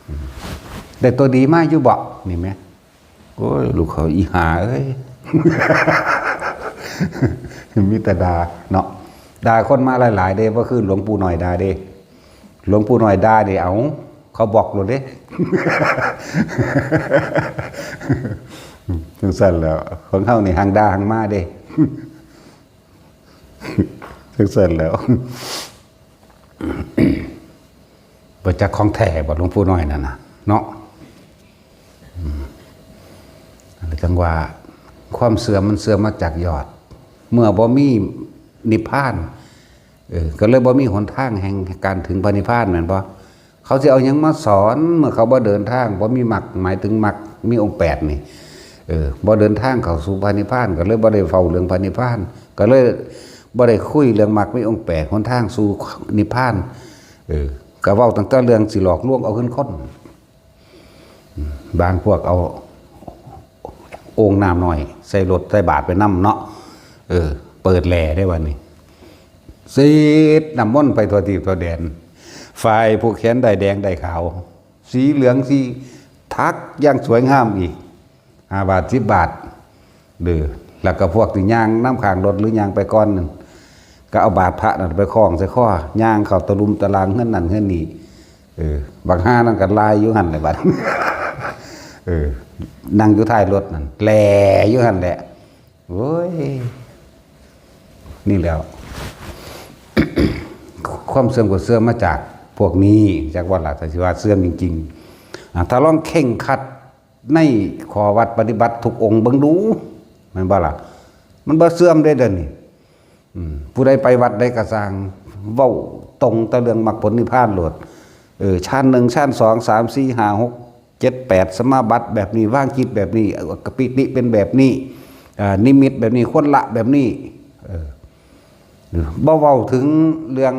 อืม ได้ตัวดีมาอยู่บ่ นี่แหม โอ้ย ลูกเขาอีห่าเอ้ย มีแต่ด่าเนาะ ด่าคนมาหลายๆ เด้ บ่คือหลวงปู่น้อยด่าเด้ หลวงปู่น้อยด่าเด้ เอา เขาบล็อกโลดเด้ จังซั่นแหล้ว ของเฮานี่หังด่าหังมาเด้ จังซั่นแหล้ว บ่จักของแท้บ่ หลวงปู่น้อยนั่นน่ะ เนาะ อืม จังว่าความเสื่อมมันเสื่อมมาจากยอด เมื่อบ่มีนิพพาน เออ ก็เลยบ่มีหนทางแห่งการถึงพระนิพพาน แม่นบ่ เขาสิเอาหยังมาสอน เมื่อเขาบ่เดินทาง บ่มีมรรค หมายถึงมรรคมีองค์แปดนี่ เออ บ่เดินทางเข้าสู่พระนิพพาน ก็เลยบ่ได้เว้าเรื่องพระนิพพาน ก็เลยบ่ได้คุยเรื่องมรรคมีองค์แปด หนทางสู่นิพพาน เออ ก็เว้าตั้งแต่เรื่องสิหลอกลวงเอาเงินคน บางพวกเอาโอ่งน้ำน้อย ใส่รถใส่บาตรไปนำเนาะ เออ เปิดแหล่ได้วันนี้ สีดน้ำมนต์ไปทั่วทิศทั่วแดน ฝ่ายผูกแขนด้ายแดงด้ายขาว สีเหลืองสีทักอย่างสวยงามอีก ห้าบาท สิบบาท เด้อ แล้วก็พวกที่ย่างนำข้างรถหรือย่างไปก่อนนั่น ก็เอาบาตรพระนั่นไปคล้องใส่คอ ย่างเข้าตะลุมตะลางเฮือนนั่นเฮือนนี่ เออ บักห่านั่นก็ลายอยู่หั่นแหละบัด เออ นั่งอยู่ท้ายรถนั่น แหล่อยู่หั่นแหละ โอ้ย นี่แหล้ว ความเสื่อมก็เสื่อมมาจากพวกนี้ จักว่าล่ะ ถ้าสิว่าเสื่อมจริงๆ อ่ะ ถ้าลองเคร่งครัดในข้อวัดปฏิบัติทุกองค์เบิ่งดู แม่นบ่ล่ะ มันบ่เสื่อมเด้เดี๋ยวนี้ อืม ผู้ใดไปวัดใดก็ซ่าง เว้าตรงแต่เรื่องมรรคผลนิพพานโลด เออ ฌานหนึ่ง ฌานสอง สาม สี่ ห้า หก เจ็ด แปด สมาบัติแบบนี้ วางจิตแบบนี้ เอ่อ ปีติเป็นแบบนี้ อ่า นิมิตแบบนี้ ควรละแบบนี้ เออ บ่เว้าถึงเรื่อง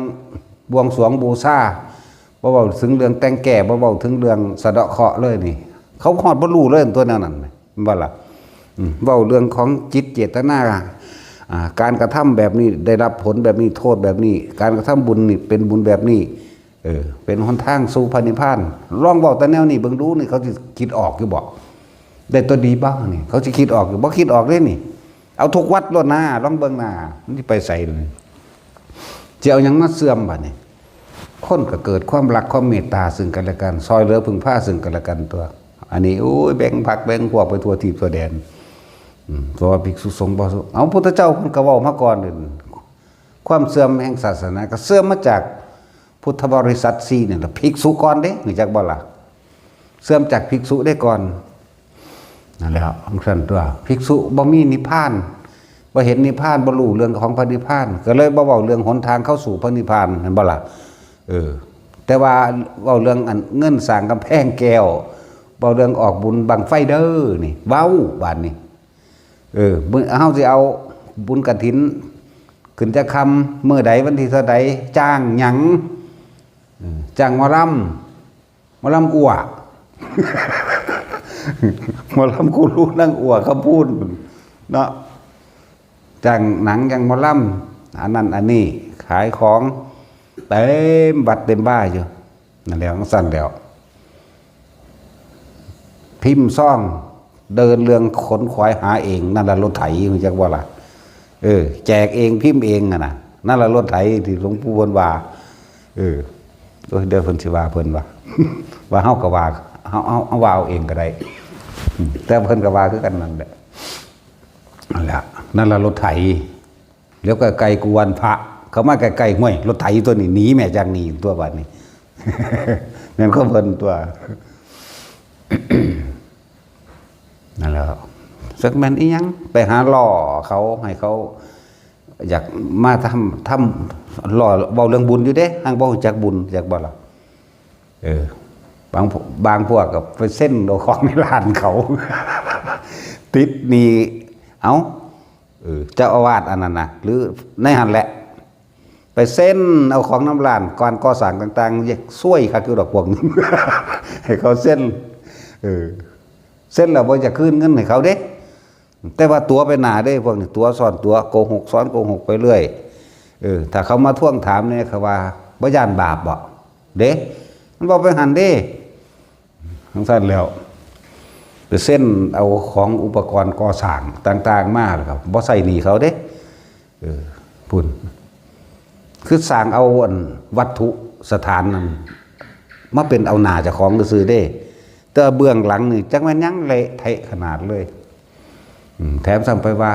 บวงสรวงบูชา บ่เว้าถึงเรื่องแต่งแก้ บ่เว้าถึงเรื่องสะเดาะเคราะห์เลยนี่ เขาฮอดบ่รู้เลยตัวแนวนั้นแม่นบ่ล่ะ อืม เว้าเรื่องของจิตเจตนา อ่า การกระทำแบบนี้ได้รับผลแบบนี้ โทษแบบนี้ การกระทำบุญนี่เป็นบุญแบบนี้ เออ เป็นหนทางสู่พระนิพพาน ลองเว้าแต่แนวนี้เบิ่งดูนี่ เขาสิคิดออกอยู่บ่ ได้ตัวดีบ่นี่ เขาสิคิดออกอยู่บ่ คิดออกเด้นี่ เอาทุกวัดโลดนะ ลองเบิ่งนะ มันสิไปไสเลย สิเอาหยังมาเสื่อมบัดนี้ คนก็เกิดความรักความเมตตาซึ่งกันและกัน ซอยเหลือพึ่งพาซึ่งกันและกันตัว อันนี้ โอ้ย แบ่งพรรคแบ่งพวกไปทั่วทิศทั่วแดน อืม เพราะว่าภิกษุสงฆ์บ่ เอาพุทธเจ้าเพิ่นก็เว้ามาก่อนนั่น ความเสื่อมแห่งศาสนาก็เสื่อมมาจากพุทธบริษัทสี่นี่แหละ ภิกษุก่อนเด้ รู้จักบ่ล่ะ เสื่อมจากภิกษุได้ก่อน นั่นแหละ ของท่านตัว ภิกษุบ่มีนิพพาน บ่เห็นนิพพาน บ่รู้เรื่องของพระนิพพาน ก็เลยบ่เว้าเรื่องหนทางเข้าสู่พระนิพพาน แม่นบ่ล่ะ เออ แต่ว่าเว้าเรื่องอันเงินสร้างกำแพงแก้ว เว้าเรื่องออกบุญบั้งไฟเด้อนี่ เว้าบาดนี้ เออ มื้อ เฮาสิเอาบุญกฐิน ขึ้นจักค่ำ มื้อใด วันที่เท่าใด จ้างหยัง เออ จ้างหมอลำ หมอลำอั่ว หมอลำกูรูนางอั่วคำพูนเนาะ จ้างหนัง จ้างหมอลำ อันนั้นอันนี้ ขายของเต็มวัดเต็มบ้าอยู่ นั่นแหละ จั่งซั้นแหล้ว พิมพ์ซอง เดินเรื่องขนขวายหาเอง นั่นล่ะรถไถ รู้จักบ่ล่ะ เออ แจกเองพิมพ์เองหั่นน่ะ นั่นล่ะรถไถที่หลวงปู่เพิ่นว่า เออ โอ้ย เดี๋ยวเพิ่นสิว่าเพิ่นว่า ว่าเฮาก็ว่า เฮา เฮา เฮาว่าเอาเองก็ได้ อืม แต่เพิ่นก็ว่าคือกันนั่นแหละ นั่นแหละ นั่นล่ะรถไถ แล้วก็ไกลกวนพระ เขามาใกล้ๆ ห้วย รถไถตัวนี้หนีแม่จากหนีตัวบัดนี้ แม่นเขาเพิ่นตัว นั่นแหละครับ จักแม่นอีหยัง ไปหาล่อเขา ให้เขา อยากมาทำ ทำล่อ เว้าเรื่องบุญอยู่เด้ หังบ่รู้จักบุญ จักบ่ล่ะ เออ บาง บางพวกก็ไปเซ็นเอาของในร้านเขา ติดหนี้ เอ้า เออ เจ้าอาวาสอันนั้นนะ หรือในหั้นแหละ ไปเซ็นเอาของนำร้าน ก่อนก่อสร้างต่างๆ เย้ย ซวยคักอยู่ดอกพวกนี้ ให้เขาเซ็น เออ เซ็นแล้วบ่อยากคืนเงินให้เขาเด้ แต่ว่าตั๋วไปหน้าเด้ พวกนี้ตั๋วซ้อนตั๋ว โกหกซ้อนโกหกไปเรื่อย เออ ถ้าเขามาทวงถามเนี่ย เขาว่า "บ่ย้านบาปบ่?" เด้ มันบ่ไปหั้นเด้ จั่งซั้นแล้ว ไปเซ็นเอาของอุปกรณ์ก่อสร้างต่างๆ มาแล้วก็บ่ใช้หนี้เขาเด้ เออ พุ้น คือสร้างเอาอันวัตถุสถานนั้น มาเป็นเอาหน้าเจ้าของซื่อๆเด้ แต่เบื้องหลังนี่จักแม่นหยังเละเทะขนาดเลย อืม แถมซ้ำไปว่า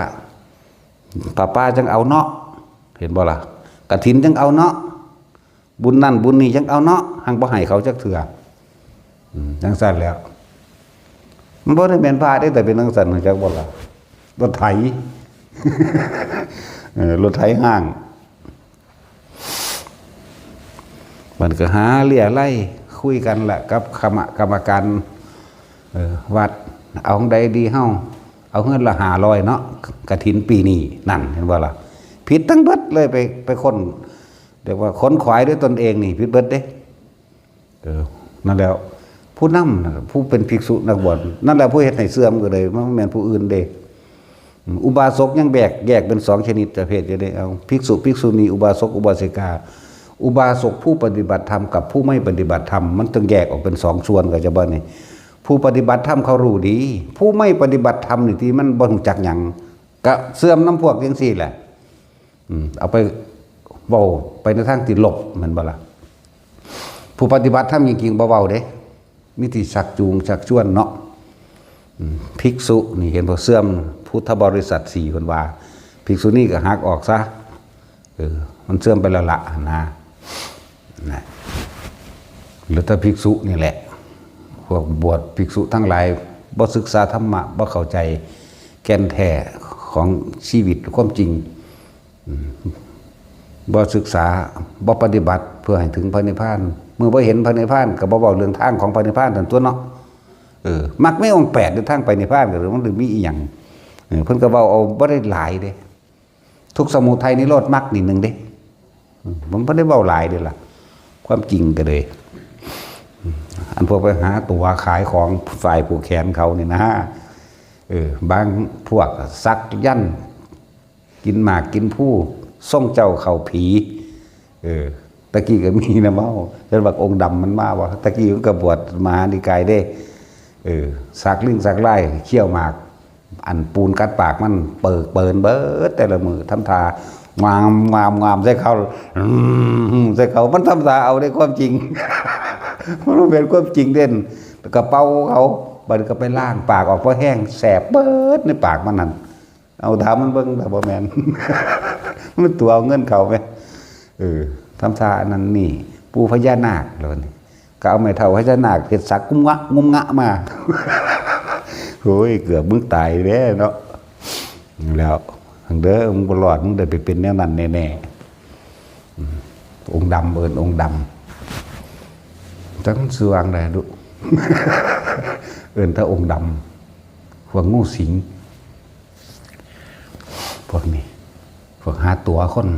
"ผ้าป่าจั่งเอาเนาะ" เห็นบ่ล่ะ "กฐินจั่งเอาเนาะ" บุญนั่นบุญนี่จั่งเอาเนาะ หังบ่ให้เขาจักเทื่อ อืม จั่งซั้นแล้ว มันบ่ได้แม่นพระเด้ แต่เป็นจั่งซั้น รู้จักบ่ล่ะ รถไถ เออ รถไถฮ้าง มันก็หาเลี่ยไล่คุยกันละกับคณะกรรมการ เออ วัด "เอาจั่งใดดีเฮา เอาเฮือนละห้าร้อยเนาะ กฐินปีนี้" นั่น เห็นบ่ล่ะ ผิดทั้งเบิดเลย ไป ไปค้น เรียกว่าขนขวายด้วยตนเองนี่ ผิดเบิดเด้ เออ นั่นแล้ว ผู้นำน่ะ ผู้เป็นภิกษุนักบวช นั่นแหละผู้เฮ็ดให้เสื่อมก็เลย มันบ่แม่นผู้อื่นเด้ อืม อุบาสกยังแบ่งแยกเป็นสองชนิดประเภทอยู่เด้ เอา ภิกษุ ภิกษุณี อุบาสก อุบาสิกา อุบาสกผู้ปฏิบัติธรรมกับผู้ไม่ปฏิบัติธรรม มันต้องแยกออกเป็นสองส่วน เข้าใจบ่นี่ ผู้ปฏิบัติธรรมเขารู้ดี ผู้ไม่ปฏิบัติธรรมนี่ที่มันบ่รู้จักหยัง ก็เสื่อมนำพวกจั่งซี้แหละ อืม เอาไปเว้าไปในทางที่ลบ แม่นบ่ล่ะ ผู้ปฏิบัติธรรมจริงๆ บ่เว้าเด้ มีที่ชักจูงชักชวนเนาะ อืม ภิกษุนี่เห็นบ่ เสื่อมพุทธบริษัทสี่ เพิ่นว่า ภิกษุณีก็หักออกซะ เออ มันเสื่อมไปแล้วละนะ นะ เหลือแต่ภิกษุนี่แหละ พวกบวชภิกษุทั้งหลาย บ่ศึกษาธรรมะ บ่เข้าใจแก่นแท้ของชีวิตความจริง อืม บ่ศึกษา บ่ปฏิบัติเพื่อให้ถึงพระนิพพาน เมื่อบ่เห็นพระนิพพานก็บ่เว้าเรื่องทางของพระนิพพานนั่นตั๊วเนาะ เออ มรรคมีองค์แปด หรือทางไปนิพพานก็หรือมันหรือมีอีหยัง เออ เพิ่นก็เว้าเอาบ่ได้หลายเด้ ทุกข์สมุทัยนิโรธมรรคนี่หนึ่งเด้ อืม มันบ่ได้เว้าหลายเด้ล่ะ ความจริงก็เลย อืม อันพวกไปหาตั๋วขายของฝ่ายผูกแขนเขานี่นะ เออ บางพวกสักยันต์ กินหมากกินพลู ส่งเจ้าเข้าผี เออ ตะกี้ก็มีนะเมา จนบักองค์ดำมันมาว่า ตะกี้มันก็บวชมหานิกายเด้ เออ สักลิ้นสักลาย เคี้ยวหมาก อันปูนกัดปากมันเปิกเปินเบิดแต่ละมื้อ ทำท่า งาม งาม งามใส่เขา อืม ใส่เขา มันทำท่าเอาได้ความจริง มันเป็นความจริงเด่น กระเป๋าเขา บัดนี้ก็ไปล้างปากออก เพราะแห้งแสบเบิดในปากมันนั่น เอาถามมันเบิ่ง แต่บ่แม่น มันตั๋วเอาเงินเขาไหม เออ ทำท่าอันนั้นนี่ ปู่พญานาคแล้วนี่ ก็เอาไม้เท้าพญานาคเฮ็ดสักงุ้มงะงุ้มงะมา โอ้ย เกือบมึงตายแล้วเนาะ แล้ว เด้อ มึงบ่รอด มึงได้ไปเป็นแนวนั้นแน่ๆ อืม องค์ดำ เอิ้นองค์ดำ จักมันชื่อว่าจั่งใดดุ เอิ้นแต่องค์ดำ พวกงูสิง พวกนี้ พวกหาตั๋วคน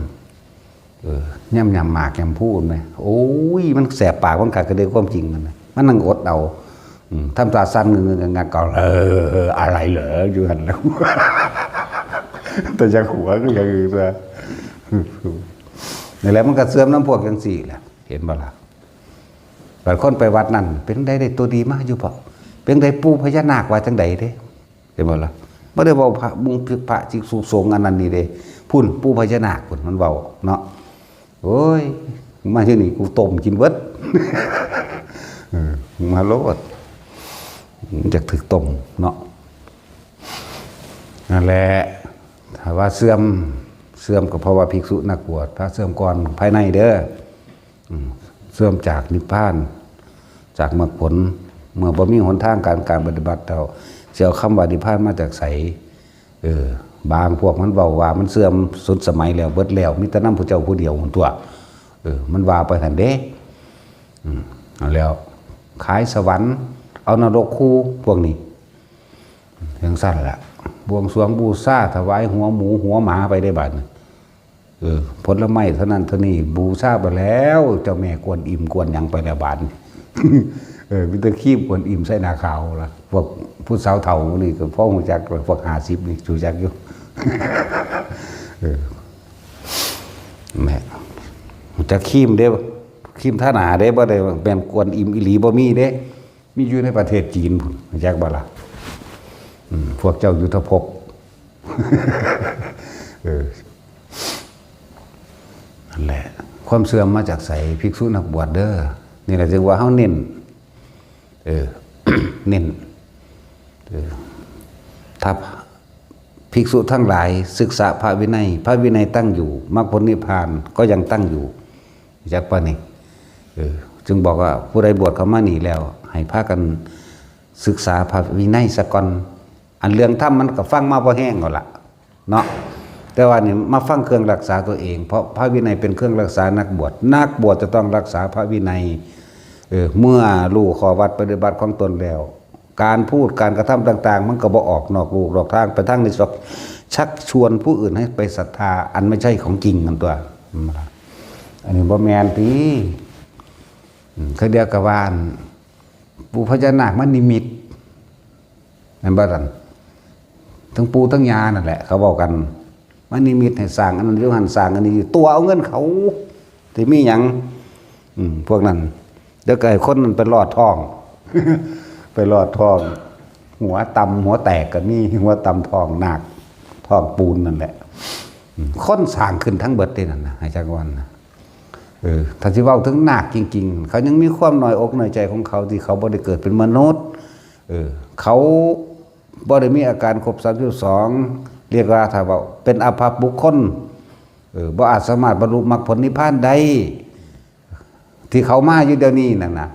เออ ย่ำย่ำหมากย่ำพูนไหม โอ้ย มันแสบปาก มันกัดกระเดือกความจริงมันนะ มันนั่งอดเอา อืม ทำตาสั่นเงืองๆงักๆก็ "เออ อะไรเหรอ" อยู่หั่นแหล้ว แต่อยากหัวก็อยากอื่นนะ นี่แหละ มันก็เสื่อมนำพวกจั่งซี้แหละ เห็นบ่ล่ะ บางคนไปวัดนั่น "เป็นไดได้ตัวดีมาอยู่บ่ เป็นไดปู่พญานาคว่าจั่งใดเด้" เห็นบ่ล่ะ บ่ได้เว้าพระบุงพระภิกษุสงฆ์อันนั้นนี่เด้ พุ้นปู่พญานาคพุ้นมันเว้าเนาะ โอ้ย มาที่นี่กูต้มกินเบิด เออ มาโลด มันจักถืกต้มเนาะ นั่นแหละ ถ้าว่าเสื่อม เสื่อมก็เพราะว่าภิกษุนักบวชพาเสื่อมก่อนภายในเด้อ อืม เสื่อมจากนิพพาน จากมรรคผล เมื่อบ่มีหนทางการ การปฏิบัติแล้ว สิเอาคำว่านิพพานมาจากไส เออ บางพวกมันเว้าว่ามันเสื่อมสุดสมัยแล้ว เบิดแล้ว มีแต่นำผู้เจ้าผู้เดียวหั้นตั๊ว เออ มันว่าไปหั้นเด้ อืม เอาแล้ว ขายสวรรค์ เอานรกคู่ พวกนี้ จั่งซั้นล่ะ บวงสรวงบูชา ถวายหัวหมูหัวหมาไปได้บาดนี้ เออ ผลไม้เท่านั้นเท่านี้ บูชาไปแล้ว เจ้าแม่กวนอิมกวนหยังไปแล้วบาดนี้ เออ มีแต่ครีมกวนอิมใส่หน้าขาวล่ะ พวกผู้สาวเฒ่านี่ก็พอรู้จัก พวกห้าสิบนี่รู้จักอยู่ เออ แหม จักครีมเด้ ครีมทาหน้าเด้ บ่ได้แม่นกวนอิมอีหลี บ่มีเด้ มีอยู่ในประเทศจีนพุ้น รู้จักบ่ล่ะ อืม พวกเจ้ายุทธภพ เออ นั่นแหละ ความเสื่อมมาจากไส ภิกษุนักบวชเด้อ นี่แหละจึงว่าเฮาเน้น เออ เน้น เออ ถ้าภิกษุทั้งหลายศึกษาพระวินัย พระวินัยตั้งอยู่ มรรคผลนิพพานก็ยังตั้งอยู่ จักปะนี่ เออ จึงบอกว่าผู้ใดบวชเข้ามานี่แล้ว ให้พากันศึกษาพระวินัยซะก่อน อันเรื่องธรรมมันก็ฟังมาพอแห้งแล้วล่ะ เนาะ แต่ว่านี่มาฟังเครื่องรักษาตัวเอง เพราะพระวินัยเป็นเครื่องรักษานักบวช นักบวชจะต้องรักษาพระวินัย เออ เมื่อรู้ข้อวัดปฏิบัติของตนแล้ว การพูดการกระทำต่างๆ มันก็บ่ออกนอกลู่นอกทาง ไปทางในซอก ชักชวนผู้อื่นให้ไปศรัทธาอันไม่ใช่ของจริงนั่นตั๊ว อันนี้บ่แม่นติ อืม เขาเดียวกับว่าอัน ปู่พญานาคมานิมิต แม่นบ่ล่ะ ทั้งปู่ทั้งย่านั่นแหละ เขาเว้ากัน มานิมิตให้สร้างอันนั้นอยู่หั่น สร้างอันนี้อยู่ ตั๋วเอาเงินเขา สิมีหยัง อืม พวกนั้น เดี๋ยวก็ให้คนนั้นไปลอดท้อง ไปลอดท้อง หัวต่ำหัวแตกก็มี หัวต่ำท้องนาค ท้องปูนนั่นแหละ อืม คนสร้างขึ้นทั้งเบิดเด้นั่นนะ ให้จักวันนะ เออ ถ้าสิเว้าถึงนาคจริงๆ เขายังมีความน้อยอกน้อยใจของเขาที่เขาบ่ได้เกิดเป็นมนุษย์ เออ เขาบ่ได้มีอาการครบสามสิบสอง เรียกว่าถ้าว่าเป็นอภัพบุคคล เออ บ่อาจสามารถบรรลุมรรคผลนิพพานได้ ที่เขามาอยู่เดี๋ยวนี้นั่นนะ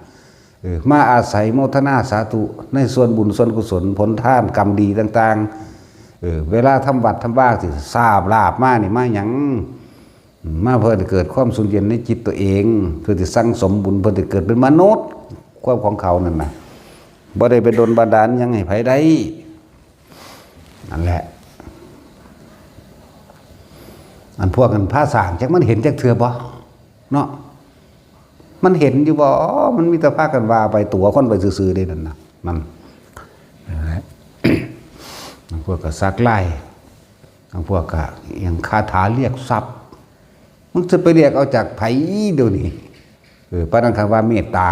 เออ มาอาศัยโมทนาสาธุในส่วนบุญส่วนกุศลผลทานกรรมดีต่างๆ เออ เวลาทำวัดทำวาสิ สาบลาบมานี่มาหยัง มาเพื่อให้เกิดความสุขเย็นในจิตตัวเอง เพื่อที่สั่งสมบุญ เพื่อที่เกิดเป็นมนุษย์ ความของเขานั่นนะ บ่ได้ไปดลบันดาลหยังให้ไผได้ นั่นแหละ อันพวกกันพาสร้างจักมันเห็นจักเทื่อบ่ เนาะ มันเห็นอยู่บ่ มันมีแต่พากันว่าไปตั๋วคนไปซื่อๆเด้นั่นนะ นั่น นั่นแหละ บางพวกก็สักลาย บางพวกก็อิหยังคาถาเรียกทรัพย์ มึงจะไปเรียกเอาจากไผเดี๋ยวนี้ เออ ปานนั้นคันว่าเมตตา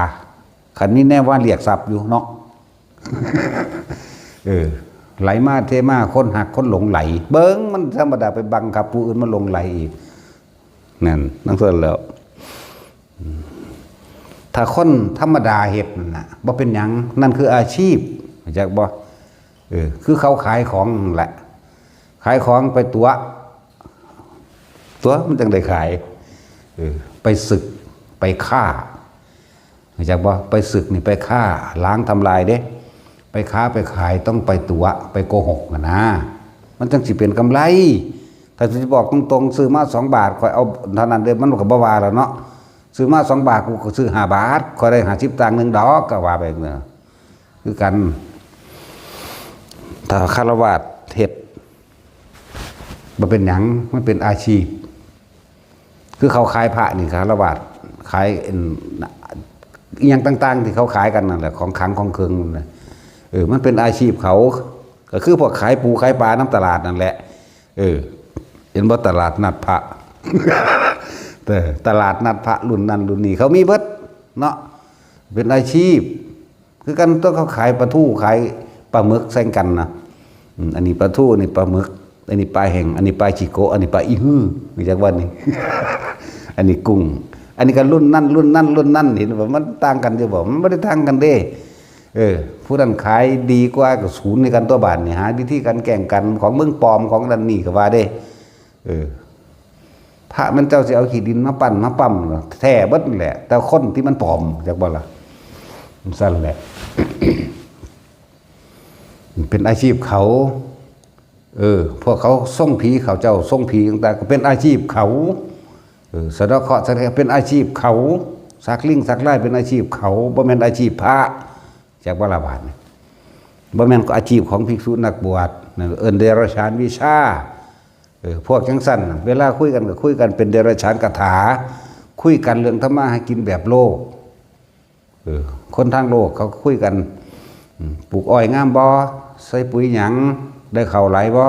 คันนี้แน่ว่าเรียกทรัพย์อยู่เนาะ เออ ไหลมาเทมา คนฮักคนหลงไหล เบิ่งมันธรรมดา ไปบังคับผู้อื่นมาหลงไหลอีก นั่น นั่นส่วนแล้ว อืม ถ้าคนธรรมดาเฮ็ดนั่นน่ะ บ่เป็นหยัง นั่นคืออาชีพ รู้จักบ่ เออ คือเขาขายของนั่นแหละ ขายของไปตั๋ว ตั๋วมันจั่งได้ขาย เออ ไปสึก ไปฆ่า รู้จักบ่ ไปสึกนี่ไปฆ่า ล้างทำลายเด้ ไปค้าไปขายต้องไปตั๋ว ไปโกหกหั้นนะ มันจั่งสิเป็นกำไร ถ้าสิบอกตรงๆ ซื้อมาสองบาท ข้อยเอาเท่านั้นเด้ มันก็บ่ว่าแล้วเนาะ ซื้อมาสองบาท กูก็ซื้อห้าบาท ข้อยได้ห้าสิบตังค์หนึ่งดอก ก็ว่าไปเนาะ คือกัน ถ้าฆราวาสเฮ็ด บ่เป็นหยัง มันเป็นอาชีพ คือเขาขายพระนี่ ฆราวาสขาย เอิ่ม อิหยังต่างๆ ที่เขาขายกันนั่นแหละ ของขลังของเคิงนั่นแหละ เออ มันเป็นอาชีพเขา ก็คือพวกขายปูขายปลาน้ำตลาดนั่นแหละ เออ เห็นบ่ ตลาดนัดพระ เออ ตลาดนัดพระรุ่นนั้นรุ่นนี้ เขามีเบิดเนาะ เป็นอาชีพ คือกันตัวเขาขายปลาทูขายปลาหมึกแซงกันนะ อืม อันนี้ปลาทู อันนี้ปลาหมึก อันนี้ปลาแห้ง อันนี้ปลาจิโกะ อันนี้ปลาอีฮื้อ รู้จักว่านี่ อันนี้กุ้ง อันนี้ก็รุ่นนั้น รุ่นนั้น รุ่นนั้น เห็นบ่ มันต่างกันอยู่บ่ มันบ่ได้ต่างกันเด้ เออ ผู้นั้นขายดีกว่าก็ศูนย์ในกันตัวบาดนี่ หาวิธีการแข่งกันของเมืองปลอมของนั่นนี่ก็ว่าเด้ เออ พระมันเจ้าสิเอาขี้ดินมาปั้นมาปั๊มเหรอ แท้เบิดนั่นแหละ แต่คนที่มันปลอม จักบ่ล่ะ มันสั้นแหละ มันเป็นอาชีพเขา เออ พวกเขาส่งผี เขาเจ้าส่งผีต่างๆ ก็เป็นอาชีพเขา เออ สะเดาะเคราะห์สักเป็นอาชีพเขา สักลิงสักลายเป็นอาชีพเขา บ่แม่นอาชีพพระ จักบ่ล่ะบาดนี่ บ่แม่นก็อาชีพของภิกษุนักบวช นั่นเอิ้นเดรัจฉานวิชา เออ พวกจังซั่นน่ะ เวลาคุยกันก็คุยกันเป็นเดรัจฉานคาถา คุยกันเรื่องทำมาหากินแบบโลก เออ คนทางโลกเขาคุยกัน อืม ปลูกอ้อยงามบ่ ใส่ปุ๋ยหยัง ได้ข้าวหลายบ่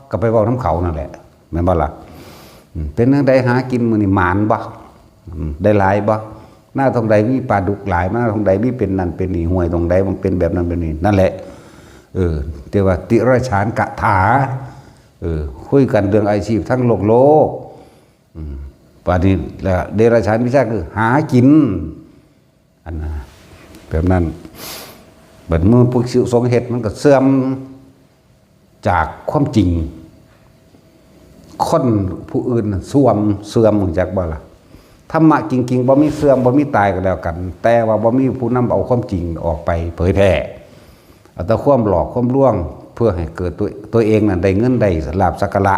ก็ไปเว้านำเขานั่นแหละ แม่นบ่ล่ะ อืม เป็นจั่งใดหากินมื้อนี้หมานบ่ อืม ได้หลายบ่ นาตรงใดมีปลาดุกหลาย นาตรงใดมีเป็นนั่นเป็นนี่ ห้วยตรงใดมันเป็นแบบนั้นเป็นนี่ นั่นแหละ เออ เรียกว่าเดรัจฉานคาถา เออ คุยกันเรื่องอาชีพทั้งโลกโลก อืม บาดนี้ละเดรัจฉานวิชาคือหากิน อันนะ แบบนั้น บัดมื้อภิกษุสงฆ์เฮ็ดมันก็เสื่อมจากความจริง คนผู้อื่นน่ะเสื่อม เสื่อม รู้จักบ่ล่ะ ธรรมะจริงๆ บ่มีเสื่อม บ่มีตายก็แล้วกัน แต่ว่าบ่มีผู้นำเอาความจริงออกไปเผยแพร่ เอาแต่ความหลอกความลวง เพื่อให้เกิดตัว ตัวเองนั่นได้เงินได้ลาภสักการะ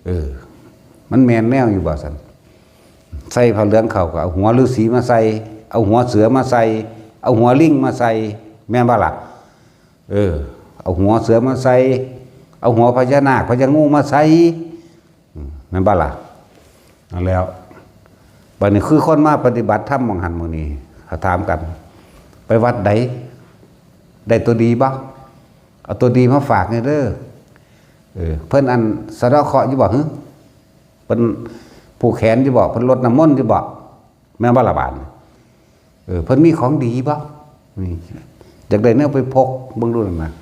เออ มันแม่นแนวอยู่บ่ซั่น ใส่ผ้าเหลืองเข้าก็เอาหัวฤาษีมาใส่ เอาหัวเสือมาใส่ เอาหัวลิงมาใส่ แม่นบ่ล่ะ เออ เอาหัวเสือมาใส่ เอาหัวพญานาคพญางูมาใส่ อืม แม่นบ่ล่ะ นั่นแล้ว บัดนี้คือคนมาปฏิบัติธรรมหม่องหั่นหม่องนี้ เขาถามกัน ไปวัดใด ได้ตัวดีบ่ เอาตัวดีมาฝากแหน่เด้อ เออ เพิ่นอันสะเดาะเคราะห์อยู่บ่หึ เพิ่นผูกแขนอยู่บ่ เพิ่นรดน้ำมนต์อยู่บ่ แม่นบ่ล่ะบาดนี้ เออ เพิ่นมีของดีบ่ นี่ อยากได้แนวไปพกเบิ่งดูนั่นนะ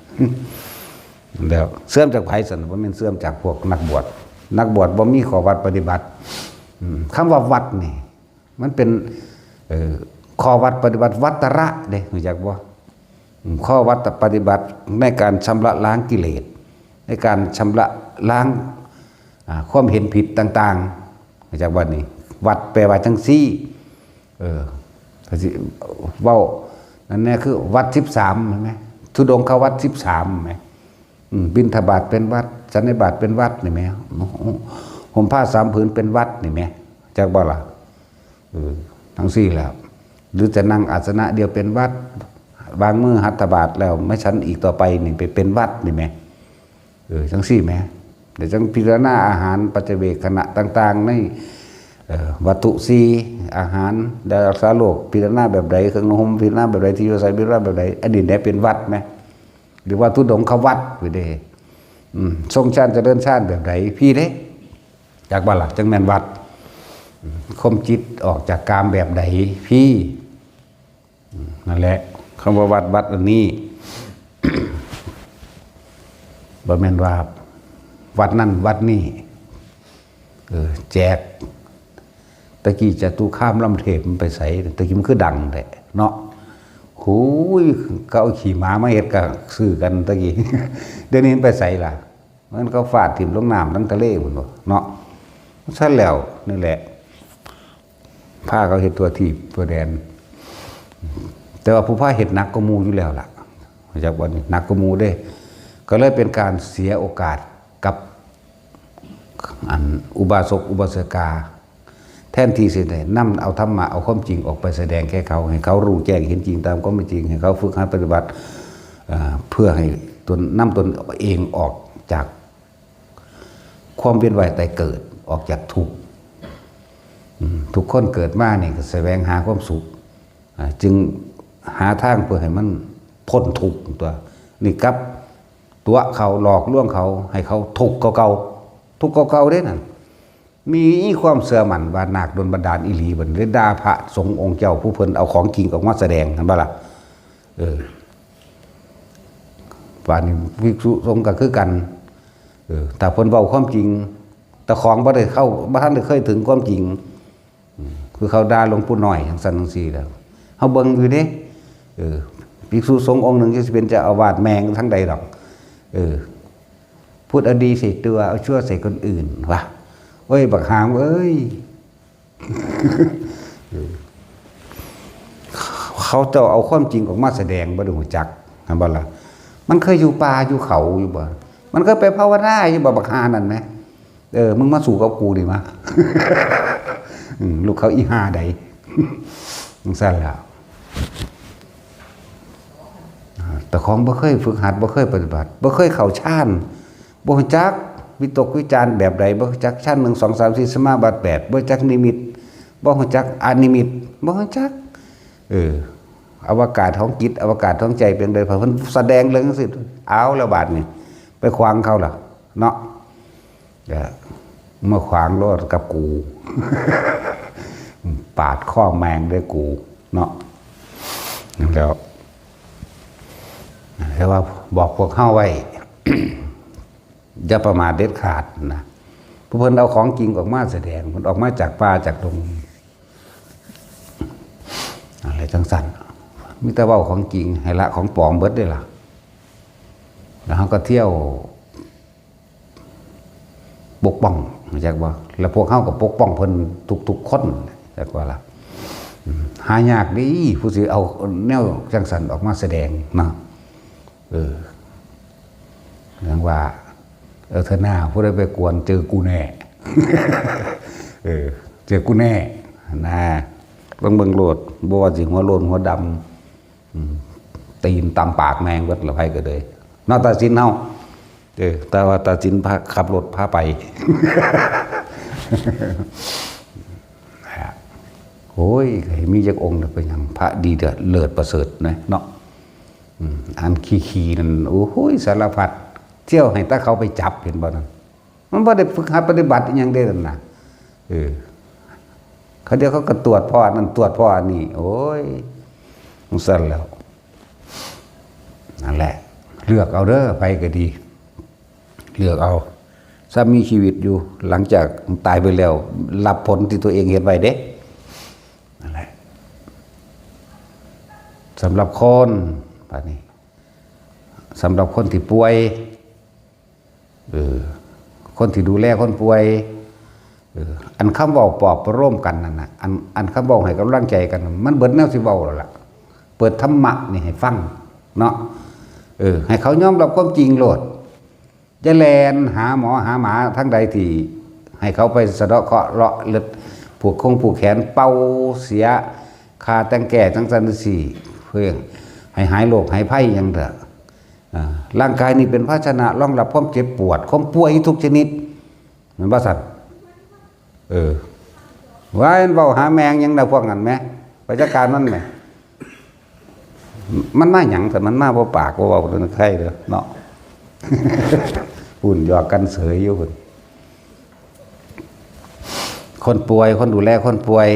แล้วเสื่อมจากไผซั่น บ่แม่นเสื่อมจากพวกนักบวช นักบวชบ่มีข้อวัดปฏิบัติ อืม คำว่าวัดนี่ มันเป็น เอ่อ ข้อวัดปฏิบัติวัตระเด้ รู้จักบ่ อืม ข้อวัดปฏิบัติในการชำระล้างกิเลส ในการชำระล้าง อ่า ความเห็นผิดต่างๆ รู้จักบ่นี่ วัดแปลว่าจังซี่ เออ ก็สิเว้า นั่นแหละคือวัดสิบสาม เห็นไหม ธุดงควัตรสิบสาม เห็นไหม อืม บิณฑบาตเป็นวัตร สันนิบาตเป็นวัตรนี่แหม ห่มผ้าสามผืนเป็นวัตรนี่แหม จักบ่ล่ะ เออ ทั้งสี่แล้ว หรือจะนั่งอาสนะเดียวเป็นวัตร วางมือหัตถบาตรแล้วไม่ฉันอีกต่อไปนี่ไปเป็นวัตรนี่แหม เออ จังสี่แหม เดี๋ยวจังพิจารณาอาหารปัจจเวกขณะต่างๆ ใน เอ่อ วัตถุสี่ อาหาร ยารักษาโรค พิจารณาแบบใด เครื่องนุ่งห่ม พิจารณาแบบใด ที่อยู่อาศัย พิจารณาแบบใด อันนี้เนี่ยเป็นวัตรไหม หรือว่าธุดงควัตรไปเด้ อืม ทรงฌานเจริญฌานแบบใด พี่เด้ จักบ่ล่ะ จังแม่นวัตร อืม ข่มจิตออกจากกามแบบใด พี่ อืม นั่นแหละ คำว่าวัด วัดอันนี้ บ่แม่นว่า วัดนั่นวัดนี่ เออ แจก ตะกี้จตุคามรามเทพฯมันไปไส ตะกี้มันคือดังแท้เนาะ หูย เขาเอาขี้หมามาเฮ็ดกะซื้อกันตะกี้ เดี๋ยวนี้มันไปไสล่ะ มันก็ฟาดถิ่มลงน้ำทั้งทะเลพุ้นบ่เนาะ ซั่นแล้ว นี่แหละ พาเขาเฮ็ดทั่วทีปทั่วแดน แต่ว่าผู้พาเฮ็ดหนักกว่าหมู่อยู่แล้วล่ะ รู้จักบ่นี่ หนักกว่าหมู่เด้ ก็เลยเป็นการเสียโอกาสกับ อันอุบาสกอุบาสิกา แทนที่สิได้นำเอาธรรมะ เอาความจริงออกไปแสดงแก่เขา ให้เขารู้แจ้งเห็นจริงตามความเป็นจริง ให้เขาฝึกหัดปฏิบัติ เอ่อ เพื่อให้ตน นำตนเองออกจากความเวียนว่ายตายเกิด ออกจากทุกข์ อืม ทุกคนเกิดมานี่ก็แสวงหาความสุข อ่า จึงหาทางเพื่อให้มันพ้นทุกข์ตัว นี่กลับตัวเขา หลอกลวงเขา ให้เขาทุกข์กว่าเก่า ทุกข์กว่าเก่าเด้นั่น มีความเชื่อมั่นว่านาคโดนบันดาลอีหลี บัดนี้เลยด่าพระสงฆ์องค์เจ้าผู้เพิ่นเอาของจริงออกมาแสดง หันบ่ล่ะ เออ บาดนี้ภิกษุสงฆ์ก็คือกัน เออ ถ้าเพิ่นเว้าความจริง แต่ของบ่ได้เข้า บ่ทันได้เคยถึงความจริง อืม คือเขาด่าหลวงปู่น้อยจังซั่นจังซี่แล้ว เฮาเบิ่งอยู่เด้ เออ ภิกษุสงฆ์องค์หนึ่งจะสิเป็นเจ้าอาวาสแม่งทางใดดอก เออ พูดเอาดีใส่ตัว เอาชั่วใส่คนอื่น ว่ะ โอ้ เอ้ย บักหามเอ้ย เขาเจ้าเอาความจริงออกมาแสดง บ่ได้รู้จัก หันบ่ล่ะ มันเคยอยู่ป่าอยู่เขาอยู่บ่ มันเคยไปภาวนาอยู่บ่ บักห่านั่นแหม เออ มึงมาสู้กับกูนี่มา อืม ลูกเขาอีห่าใด จั่งซั่นล่ะ อ่า แต่ของบ่เคยฝึกหัด บ่เคยปฏิบัติ บ่เคยเข้าฌาน บ่รู้จักวิตกวิจารแบบใด บ่รู้จักฌานหนึ่ง สอง สาม สี่ สมาบัติแปด บ่รู้จักนิมิต บ่รู้จักอนิมิต บ่รู้จัก เออ อวกาศของจิต อวกาศของใจเป็นใด พอเพิ่นแสดงเรื่องจั่งซี้ เอาแล้วบาดนี้ ไปขวางเขาล่ะ เนาะ ก็มาขวางโลดกับกู ปาดคอแม่งด้วยกู เนาะ แล้ว แต่ว่าบอกพวกเฮาไว้ อย่าประมาทเด็ดขาดนะ ผู้เพิ่นเอาของจริงออกมาแสดง เพิ่นออกมาจากป่าจากดง อะไรจั่งซั่น มีแต่เว้าของจริง ให้ละของปลอมเบิดเด้อล่ะ แล้วเฮาก็เที่ยว ปกป้อง รู้จักบ่ แล้วพวกเฮาก็ปกป้องเพิ่นทุกๆคน จักว่าล่ะ อืม หายากเด้ ผู้สิเอาแนวจั่งซั่นออกมาแสดงเนาะ เออ เรื่องว่า เออ เทื่อหน้าผู้ใดไปกวนเจอกูแน่ เออ เจอกูแน่ นะ เบิ่ง เบิ่งโลด บ่ว่าสิหัวโล้นหัวดำ อืม ตีนตำปากแม่งเบิดละ ไผก็เลย นอกตัดสินเฮา เออ แต่ว่าตัดสินพาขับรถพาไป โอ้ย ให้มีจักองค์น่ะ เป็นหยัง พระดีเลิศ เลิศประเสริฐนะเนาะ อืม อันขี้ๆนั่น โอ้โห สารพัด เที่ยวให้แต่เขาไปจับ เห็นบ่นั่น มันบ่ได้ฝึกหัดปฏิบัติอิหยังเด้นั่นน่ะ เออ เขาเดี๋ยวเขาก็ตรวจพออันนั้น ตรวจพออันนี้ โอ้ย จั่งซั่นแล้ว นั่นแหละ เลือกเอาเด้อ ไผก็ดี เลือกเอา ถ้ามีชีวิตอยู่ หลังจากตายไปแล้ว รับผลที่ตัวเองเฮ็ดไว้เด้ นั่นแหละ สำหรับคน บาดนี้ สำหรับคนที่ป่วย เออ คนที่ดูแลคนป่วย เออ อันคำเว้าปลอบประโลมกันนั่นน่ะ อัน อันคำเว้าให้กำลังใจกันน่ะ มันเบิดแนวสิเว้าแล้วล่ะ เปิดธรรมะนี่ให้ฟังเนาะ เออ ให้เขายอมรับความจริงโลด อย่าแล่นหาหมอหาหมาทางใดที่ให้เขาไปสะเดาะเคราะห์เลาะเลือด ผูกคงผูกแขน เป่าเสีย ค่าแต่งแก้จั่งซั่นจั่งซี้ เพื่อให้หายโรคหายภัยหยังเถาะ อ่า ร่างกายนี่เป็นภาชนะรองรับความเจ็บปวด ความป่วยทุกชนิด แม่นบ่ซั่น เออ ว่ามันเว้าหาแม่งหยังนะพวกนั้นแหม ไปจัดการมันแหม มันมาหยัง แต่มันมาบ่ปากบ่เว้าเรื่องใครเด้อเนาะ หุ่นหยอกกันเสยอยู่พุ่น คนป่วย คนดูแลคนป่วย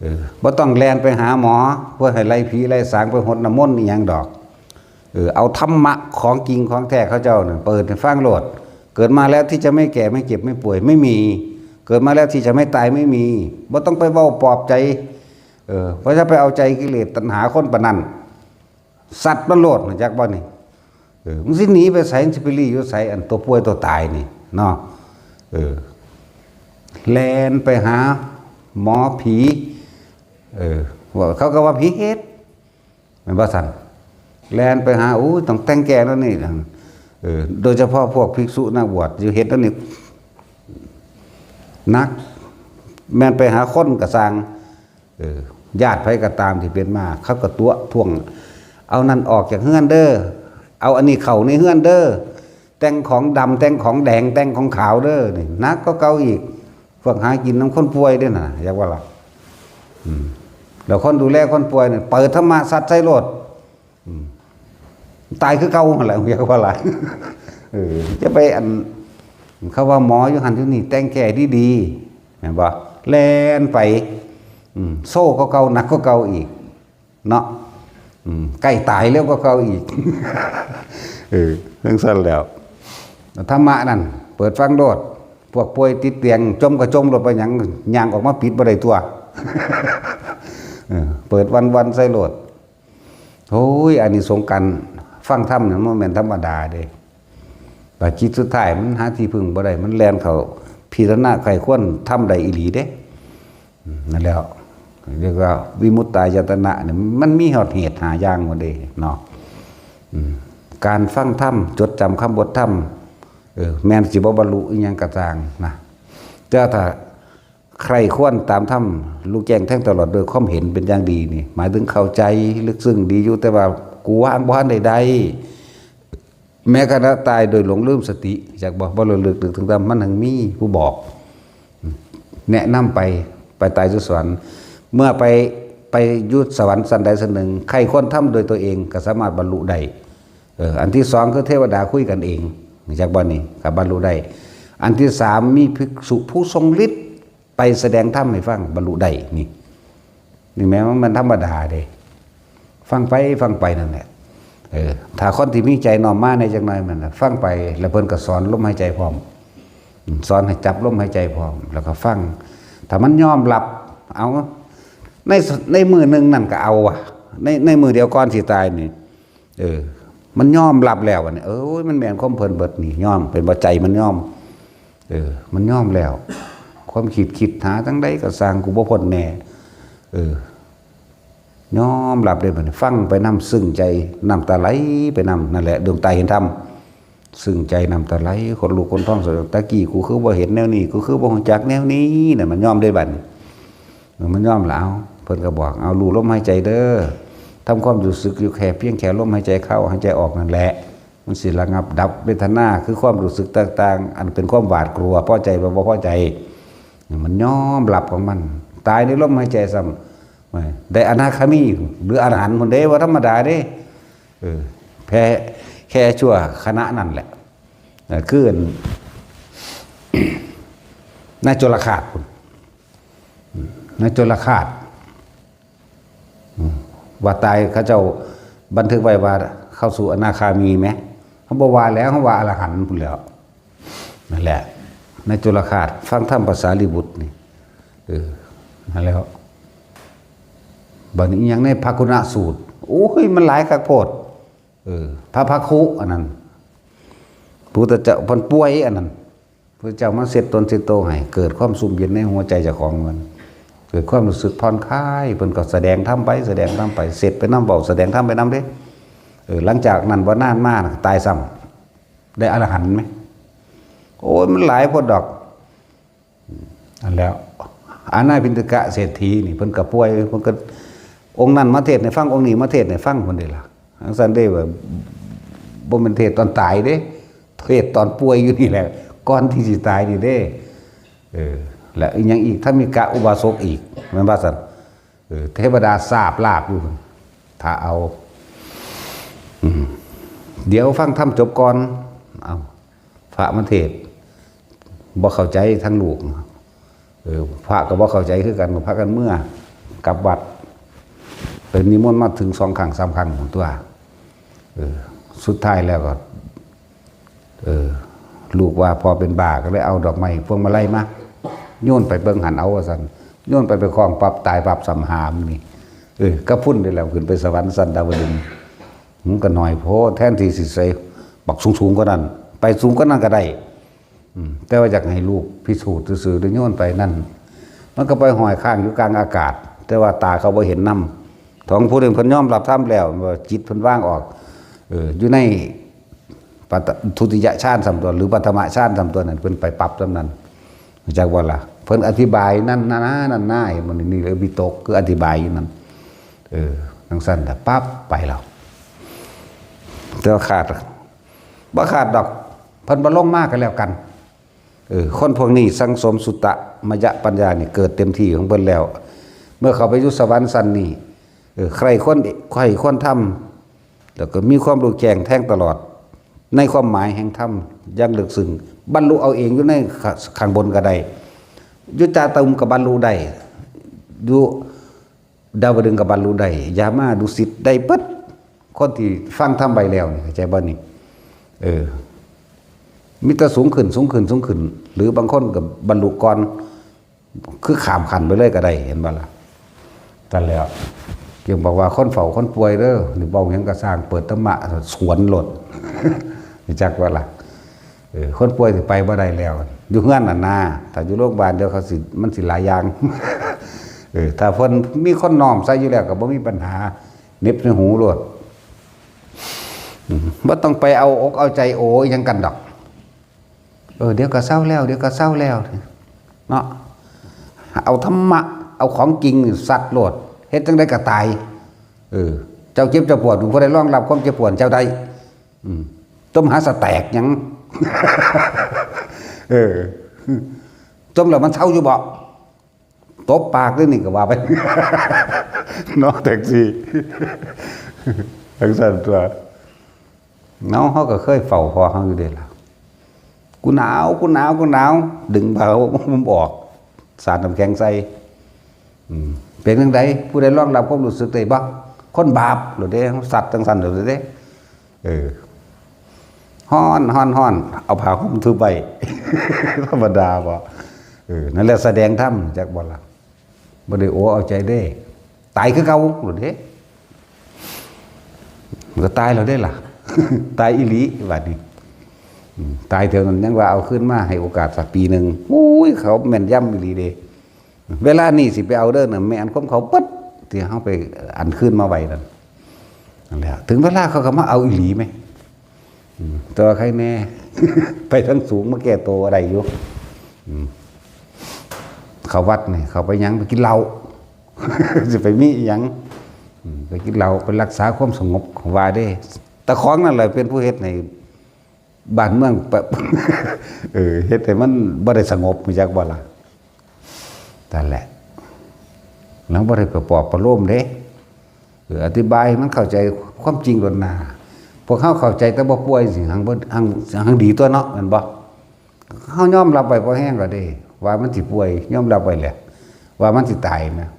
เออ บ่ต้องแล่นไปหาหมอ เพื่อให้ไล่ผีไล่สาง ไปหดน้ำมนต์อีหยังดอก เออ เอาธรรมะของจริงของแท้เขาเจ้าน่ะ เปิดให้ฟังโลด เกิดมาแล้วที่จะไม่แก่ไม่เจ็บไม่ป่วย ไม่มี เกิดมาแล้วที่จะไม่ตายไม่มี บ่ต้องไปเว้าปลอบใจ เออ เพราะถ้าไปเอาใจกิเลสตัณหาคนปานนั้น สัตว์มันโลด รู้จักบ่นี่ เออ มึงสิหนีไปไส มึงสิไปลี้อยู่ไส อันตัวป่วยตัวตายนี่เนาะ เออ แล่นไปหาหมอผี เออ ว่า เขาก็ว่าผีเฮ็ด แม่นบ่ซั่น แล่นไปหา อู้ ต้องแต่งแก้แล้วนี่ เออ โดยเฉพาะพวกภิกษุนักบวช อยู่เฮ็ดแล้วนี่ หนัก แม่นไปหาคนก็ซ่าง เออ ญาติไผก็ตามที่เป็นมา เขาก็ตั๊วะท้วง เอานั่นออกจากเฮือนเด้อ เอาอันนี้เข้าในเฮือนเด้อ แต่งของดำ แต่งของแดง แต่งของขาวเด้อ นี่ หนักกว่าเก่าอีก พวกหากินนำคนป่วยเด้อน่ะ อยากว่าล่ะ อืม แล้วคนดูแลคนป่วยนี่ เปิดธรรมะซัดใส่โลด อืม ตายคือเก่าหั่นแหละ อยากว่าล่ะ เออ จะไปอัน เขาว่าหมออยู่หั่นอยู่นี่ แต่งแก้ดีๆ แม่นบ่ แล่นไป อืม โซ่ก็เก่า หนักก็เก่าอีก เนาะ อืม ใกล้ตายแล้วก็เก่าอีก เออ จั่งซั่นแล้ว ธรรมะนั่น เปิดฟังโลด พวกป่วยติดเตียง จมก็จมโลด ไปหยัง ย่างออกมาปิดบ่ได้ตั๊ว เออ เปิดวันๆ ใส่โลด โอ้ย อานิสงส์การฟังธรรมนี่มันบ่แม่นธรรมดาเด้ บาดจิตสุดท้ายมันหาที่พึ่งบ่ได้ มันแล่นเข้า พิจารณาใคร่ควรทำได้อีหลีเด้ อืม นั่นแหล้ว เรียกว่าวิมุตตายตนะเนี่ย มันมีฮอดเหตุห้าอย่างหมดเด้เนาะ อืม การฟังธรรม จดจำคำบทธรรม เออ แม่นสิบ่บรรลุอิหยังก็ตามนะ แต่ถ้าใคร่ควรตามธรรม รู้แจ้งแทงตลอดโดยความเห็นเป็นอย่างดีนี่ หมายถึงเข้าใจลึกซึ้งดีอยู่ แต่ว่ากูวางบ่ทันได้ได้ แม้กระทั่งตายโดยหลงลืมสติ จักบ่ บ่ระลึกนึกถึงธรรม มันยังมีผู้บอก แนะนำไป ไปตายสู่สวรรค์ เมื่อไป ไปอยู่สวรรค์ชั้นใดชั้นหนึ่ง ใคร่ควรทำโดยตัวเองก็สามารถบรรลุได้ เออ อันที่สองคือเทวดาคุยกันเอง จักบ่นี่ ก็บรรลุได้ อันที่สามมีภิกษุผู้ทรงฤทธิ์ไปแสดงธรรมให้ฟัง บรรลุได้ นี่ นี่แม้ว่ามันธรรมดาเด้ ฟังไป ฟังไปนั่นแหละ เออ ถ้าคนที่มีใจน้อมมาในจักหน่อยมันน่ะ ฟังไป แล้วเพิ่นก็สอนลมหายใจพร้อม อืม สอนให้จับลมหายใจพร้อม แล้วก็ฟัง ถ้ามันยอมรับ เอา ใน ในมื้อหนึ่งนั่นก็เอาอะ ใน ในมื้อเดียวก่อนสิตายนี่ เออ มันยอมรับแล้วอะนี่ เออ มันแม่นความเพิ่นเบิดนี่ ยอม เป็นบ่ ใจมันยอม เออ มันยอมแล้ว ความคิด คิดหาจั่งใดก็ซ่าง กูบ่พ้นแน่ เออ ยอมรับเลยบัดนี้ ฟังไปนำ ซึ้งใจ น้ำตาไหลไปนำ นั่นแหละ ดวงตาเห็นธรรม ซึ้งใจ น้ำตาไหล ขนลุกขนพอง สะดุ้ง ตะกี้กูคือบ่เห็นแนวนี้ กูคือบ่รู้จักแนวนี้ นั่นมันยอมได้บัดนี้ เออ มันยอมแล้ว เพิ่นก็บอก เอา รู้ลมหายใจเด้อ ทำความรู้สึกอยู่แค่เพียงแค่ลมหายใจเข้า หายใจออกนั่นแหละ มันสิระงับดับเวทนา คือความรู้สึกต่างๆ อันเป็นความหวาดกลัว พอใจบ่ บ่พอใจ มันยอมรับของมัน ตายในลมหายใจซ้ำ ได้อนาคามี หรืออรหันต์พุ้นเด้ บ่ธรรมดาเด้ เออ แค่ แค่ชั่วขณะนั่นแหละ เออ คืออัน นายจุลฆาตพุ้น นายจุลฆาต อืม ว่าตายเขาเจ้าบันทึกไว้ว่าเข้าสู่อนาคามีไหม เขาบอกว่าแล้ว เขาว่าอรหันต์พุ้นแล้ว นั่นแหละ นายจุลฆาต ฟังธรรมพระสารีบุตรนี่ เออ นั่นแล้ว บัดนี้อีหยังในพระคุณสูตร โอ้ย มันหลายคักโพด เออ พระภักคุอันนั้น พุทธเจ้าเพิ่นป่วยอันนั้น พุทธเจ้ามาเช็ดตนเช็ดโตให้ เกิดความชุ่มเย็นในหัวใจเจ้าของมัน เกิดความรู้สึกผ่อนคลาย เพิ่นก็แสดงธรรมไป แสดงธรรมไป เช็ดไปนำ เว้าแสดงธรรมไปนำเด้ เออ หลังจากนั้นบ่นานมานะ ตายซ้ำ ได้อรหันต์ไหม โอ้ย มันหลายโพดดอก อันแล้ว อานาถปิณฑกเศรษฐีนี่ เพิ่นก็ป่วย เพิ่นก็ องค์นั้นมาเทศน์ให้ฟัง องค์นี้มาเทศน์ให้ฟังพุ้นเด้ล่ะ จั่งซั้นเด้ ว่าบ่แม่นเทศน์ตอนตายเด้ เทศน์ตอนป่วยอยู่นี่แหละ ก่อนที่สิตายนี่เด้ เออ และอีหยังอีก ธรรมิกะอุบาสกอีก แม่นว่าซั่น เออ เทวดาสาบลาบอยู่ ถ้าเอา อืม เดี๋ยวฟังธรรมจบก่อน เอา พระมาเทศน์ บ่เข้าใจทั้งลูก เออ พระก็บ่เข้าใจคือกัน พากันเมือกลับวัด ไปนิมนต์มาถึงสองครั้งสามครั้งพุ้นตั๊ว เออ สุดท้ายแล้วก็ เออ ลูกว่าพ่อเป็นบ้า ก็เลยเอาดอกไม้พวงมาลัยมา โยนไปเบิ่งหั้นเอาว่าซั่น โยนไปไปคล้องปั๊บ ตายปั๊บ ซ้ำหามื้อนี้ เออ ก็พุ้นได้แล้ว ขึ้นไปสวรรค์ชั้นดาวดึงส์ มันก็น้อยโพด แทนที่สิใส่บักสูงๆกว่านั้น ไปสูงกว่านั้นก็ได้ อืม แต่ว่าอยากให้ลูกพิสูจน์ซื่อๆ ได้โยนไปนั่น มันก็ไปห้อยค้างอยู่กลางอากาศ แต่ว่าตาเขาบ่เห็นนำ ของผู้หนึ่งเพิ่นยอมรับธรรมแล้ว ว่าจิตเพิ่นวางออก เออ อยู่ในปัตต- ทุติยฌานซ้ำตั๊ว หรือปฐมฌานซ้ำตั๊วนั่น เพิ่นไปปั๊บซ้ำนั้น รู้จักบ่ล่ะ เพิ่นอธิบายนั่นนา นั่นนา เห็นบ่ นี่เลยวิตก คืออธิบายอยู่นั่น เออ จั่งซั้นล่ะ ปั๊บ ไปแล้ว แต่ว่าขาด บ่ขาดดอก เพิ่นบ่ลงมาก็แล้วกัน เออ คนพวกนี้สั่งสมสุตตมยปัญญานี่เกิดเต็มที่ของเพิ่นแล้ว เมื่อเขาไปอยู่สวรรค์ชั้นนี้ เออ ใคร่ควร ใคร่ควรทำ แล้วก็มีความรู้แจ้งแทงตลอด ในความหมายแห่งธรรมอย่างลึกซึ้ง บรรลุเอาเองอยู่ในข- ข้างบนก็ได้ อยู่จาตุมก็บรรลุได้ อยู่ดาวดึงส์ก็บรรลุได้ ยามาดุสิตได้เบิด คนที่ฟังธรรมไว้แล้วนี่ เข้าใจบ่นี่ เออ มีแต่สูงขึ้น สูงขึ้น สูงขึ้น หรือบางคนก็บรรลุก่อน คือข้ามขั้นไปเลยก็ได้ เห็นบ่ล่ะ นั่นแหล้ว จึงบอกว่าคนเฝ้าคนป่วยเด้อ นี่เว้าหยังก็ซ่าง เปิดธรรมะสวนโลด รู้จักบ่ล่ะ เออ คนป่วยสิไปบ่ได้แล้ว อยู่เฮือนน่ะนะ ถ้าอยู่โรงพยาบาลเดี๋ยวเขาสิ มันสิหลายอย่าง เออ ถ้าเพิ่นมีคนน้อมใส่อยู่แล้วก็บ่มีปัญหา เหน็บในหูโลด อืม บ่ต้องไปเอาอกเอาใจโออิหยังกันดอก เออ เดี๋ยวก็เซาแล้ว เดี๋ยวก็เซาแล้ว เนาะ เอาธรรมะ เอาของจริงนี่ซัดโลด เฮ็ดจั่งใดก็ตาย เออ เจ้าเจ็บเจ้าปวด ผู้ใดรองรับความเจ็บปวดเจ้าได้ อืม ต้มหาสแต็กหยัง เออ ต้มแล้วมันเซาอยู่บ่ ตบปากเด้อนี่ก็ว่าไป เนาะ แท็กซี่ จั่งซั่นตั๊ว เนาะ เฮาก็เคยเฝ้าพ่อเฮาอยู่เด้ล่ะ กูหนาว กูหนาว กูหนาว ดึงผ้าห่มออก สาดน้ำแข็งใส่ อืม เป็นจั่งใด ผู้ใดรองรับความรู้สึกได้บ่ คนบาปโลดเด้ เฮาซัดจั่งซั่นโลดเด้ เออ ฮ้อน ฮ้อน ฮ้อน เอาผ้าห่มทึบไว้ ธรรมดาบ่ เออ นั่นแหละแสดงธรรม จักบ่ล่ะ บ่ได้โอเอาใจเด้ ตายคือเก่าโลดเด้ มันก็ตายแล้วเด้ล่ะ ตายอีหลีบัดนี้ อืม ตายเทื่อนั้นยังว่าเอาคืนมาให้โอกาสสักปีหนึ่ง โอ้ย เขาแม่นยำอีหลีเด้ เวลานี้สิไปเอาเด้อน่ะ แม่นความเขาเบิด ที่เฮาไปอันคืนมาไว้นั่น นั่นแหละ ถึงเวลาเขาก็มาเอาอีหลีแหม อืม แต่ว่าใครแน่ ไปทางสูงมาแก้ตัวได้อยู่ อืม เข้าวัดนี่ เข้าไปหยัง ไปกินเหล้า สิไปมีอิหยัง อืม ไปกินเหล้า ไปรักษาความสงบ เขาว่าเด้ แต่ของนั่นแหละเป็นผู้เฮ็ดให้บ้านเมืองปะ เออ เฮ็ดให้มันบ่ได้สงบ รู้จักบ่ล่ะ นั่นแหละ เราบ่ได้ไปปลอบประโลมเด้ เออ อธิบายให้มันเข้าใจความจริงโลดหน้า พวกเฮาเข้าใจแต่บ่ป่วยสิ หังบ่ หัง หังดีตั๊วเนาะ แม่นบ่ เฮายอมรับไว้พอแฮงก็ได้ ว่ามันสิป่วย ยอมรับไว้แหละ ว่ามันสิตายนะ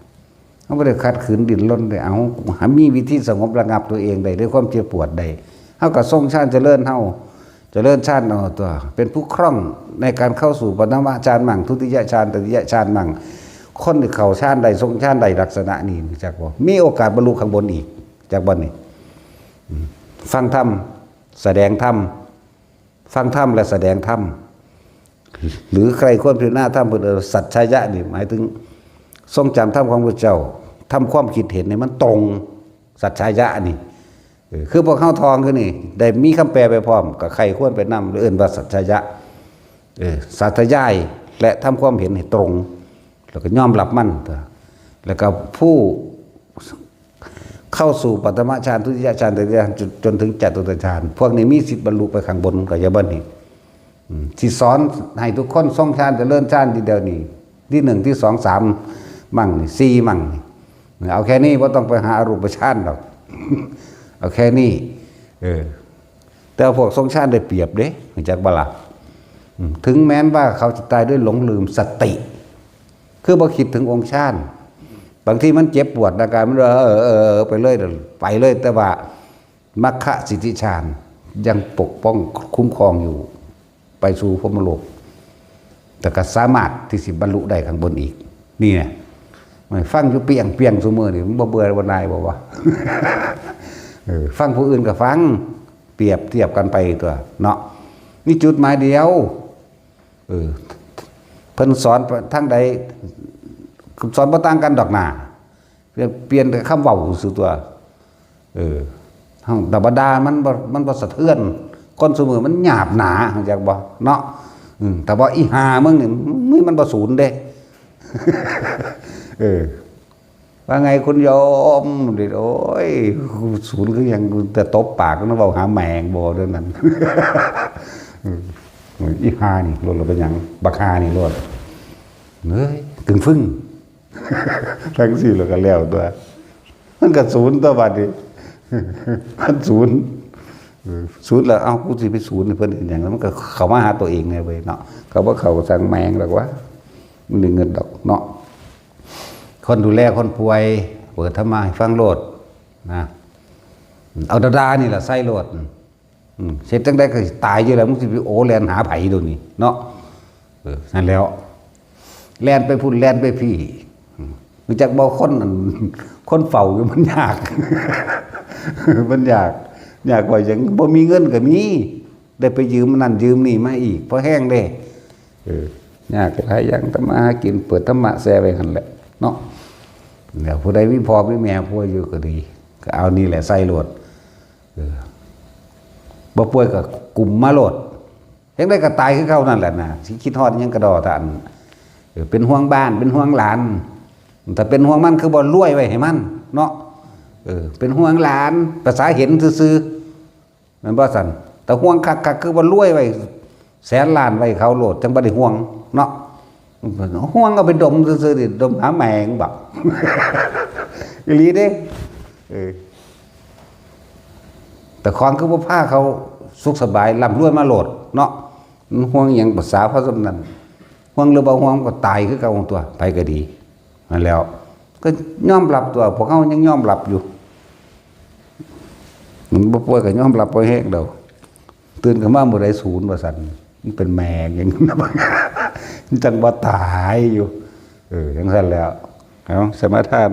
เฮาบ่ได้ขัดขืนดิ้นรนได้ เอา หามีวิธีสงบระงับตัวเองได้ ด้วยความเจ็บปวดได้ เฮาก็ทรงฌานเจริญเฮา เจริญฌานเอาตั๊ว เป็นผู้คล่องในการเข้าสู่ปฐมฌานมั่ง ทุติยฌาน ตติยฌานมั่ง คนที่เข้าฌานได้ ทรงฌานได้ลักษณะนี้ รู้จักบ่ มีโอกาสบรรลุข้างบนอีก จักบ่นี่ อืม ฟังธรรม แสดงธรรม ฟังธรรมและแสดงธรรม หรือใคร่ครวญพิจารณาธรรม เพิ่นเอิ้นสัจฉายะนี่ หมายถึงทรงจำธรรมของพระเจ้า ทำความคิดเห็นให้มันตรง สัจฉายะนี่ เออ คือพวกเฮาทองคือนี่ ได้มีคำแปลไปพร้อม ก็ใคร่ครวญไปนำ เอิ้นว่าสัจฉายะ เออ สาธยาย และทำความเห็นให้ตรง แล้วก็ยอมรับมัน แล้วก็ผู้ เข้าสู่ปฐมฌาน ทุติยฌาน ตติยฌาน จน จนถึงจตุตถฌาน พวกนี้มีสิทธิ์บรรลุไปข้างบน ก็อย่าบ่นี่ อืม สิสอนให้ทุกคนทรงฌาน เจริญฌานทีเดียวนี่ ที่หนึ่ง ที่สอง สาม มั่งนี่ สี่ มั่งนี่ เอาแค่นี้ บ่ต้องไปหาอรูปฌานดอก เอาแค่นี้ เออ แต่ว่าพวกทรงฌานได้เปรียบเด้ รู้จักบ่ล่ะ อืม ถึงแม้นว่าเขาจะตายด้วยหลงลืมสติ คือบ่คิดถึงองค์ฌาน บางทีมันเจ็บปวดร่างกาย มัน เออ เออ เออ ไปเลย ไปเลย แต่ว่ามรรคสิทธิฌานยังปกป้องคุ้มครองอยู่ ไปสู่พรหมโลก แต่ก็สามารถที่สิบรรลุได้ข้างบนอีก นี่ไง มันฟังอยู่เปียงเปียงซุมื้อนี่ มันบ่เบื่อบ่หน่ายบ่วะ เออ ฟังผู้อื่นก็ฟัง เปรียบเทียบกันไปตั๊วเนาะ มีจุดหมายเดียว เออ เพิ่นสอนทางใด สอนบ่ต่างกันดอกหน้า เปลี่ยน เปลี่ยนแต่คำเว้าซื่อตั๊ว เออ ธรรมดามันบ่ มันบ่สะเทือน คนซุมื้อมันหยาบหนา รู้จักบ่ เนาะ อืม แต่ว่าอีห่ามึงนี่ มึงมันบ่สูนเด้ เออ ว่าไงคุณโยม โอ้ย สูนคือหยัง แต่ตบปากมันเว้าหาแมงบ่เรื่องนั้น อืม อีห่านี่โลด แล้วเป็นหยัง บักห่านี่โลด เฮ้ย กึ่งฟึ่ง จั่งซี้แล้วก็แล้วตั๊ว มันก็สูนตั๊วบัดนี้ มันสูน เออ สูนแล้ว เอ้า กูสิไปสูนให้เพิ่นเฮ็ดหยัง แล้วมันก็เข้ามาหาตัวเองไงเว้ยเนาะ เขาบ่เข้าก็สั่งแมงดอกวะ มันได้เงินดอกเนาะ คนดูแลคนป่วย เปิดธรรมะให้ฟังโลดนะ เอาดาดานี่ล่ะใส่โลด อืม เฮ็ดจั่งใดก็สิตายอยู่แล้ว มึงสิไปโอแล่นหาไผโดยวนี้เนาะ เออ นั่นแล้ว แล่นไปพุ้น แล่นไปพี้ อืม รู้จักบ่ คนนั่น คนเฝ้าอยู่มันยาก มันยาก ยากกว่าหยัง บ่มีเงินก็มี ได้ไปยืมนั่นยืมนี่มาอีก พอแฮงเด้ เออ ยากหลายอย่าง ทำมาหากิน เปิดธรรมะแซ่ไว้หั่นแหละเนาะ แล้วผู้ใดมีพ่อมีแม่ป่วยอยู่ก็ดี ก็เอานี่แหละใส่โลด เออ บ่ป่วยก็กุมมาโลด จั่งใดก็ตายคือเก่านั่นแหละนะ สิคิดฮอดหยังกะดอท่าน เออ เป็นห่วงบ้าน เป็นห่วงหลาน ถ้าเป็นห่วงมันคือบ่รวยไว้ให้มันเนาะ เออ เป็นห่วงหลาน ภาษาเห็นซื่อๆ แม่นบ่ซั่น แต่ห่วงคักๆ คือบ่รวยไว้แสนล้านไว้เขาโลด จั่งบ่ได้ห่วงเนาะ ห่วงเอาไปดมซื่อๆ นี่ ดมหาแมงบัก อีหลีเด้ เออ แต่ของคือบ่พาเขาสุขสบาย ร่ำรวยมาโลดเนาะ มันห่วงหยัง ภาษาเขาส่ำนั้น ห่วงหรือบ่ห่วงก็ตายคือเก่าตัว ไปก็ดี นั่นแหล้ว ก็ยอมรับตัว พวกเขายังยอมรับอยู่ มันบ่ป่วยก็ยอมรับบ่แฮงดอก ตื่นขึ้นมามื้อใดศูนย์ว่าซั่น มันเป็นแมงอย่างนั้น มันจั่งบ่ตายอยู่ เออ จั่งซั่นแหล้ว เอา สมาทาน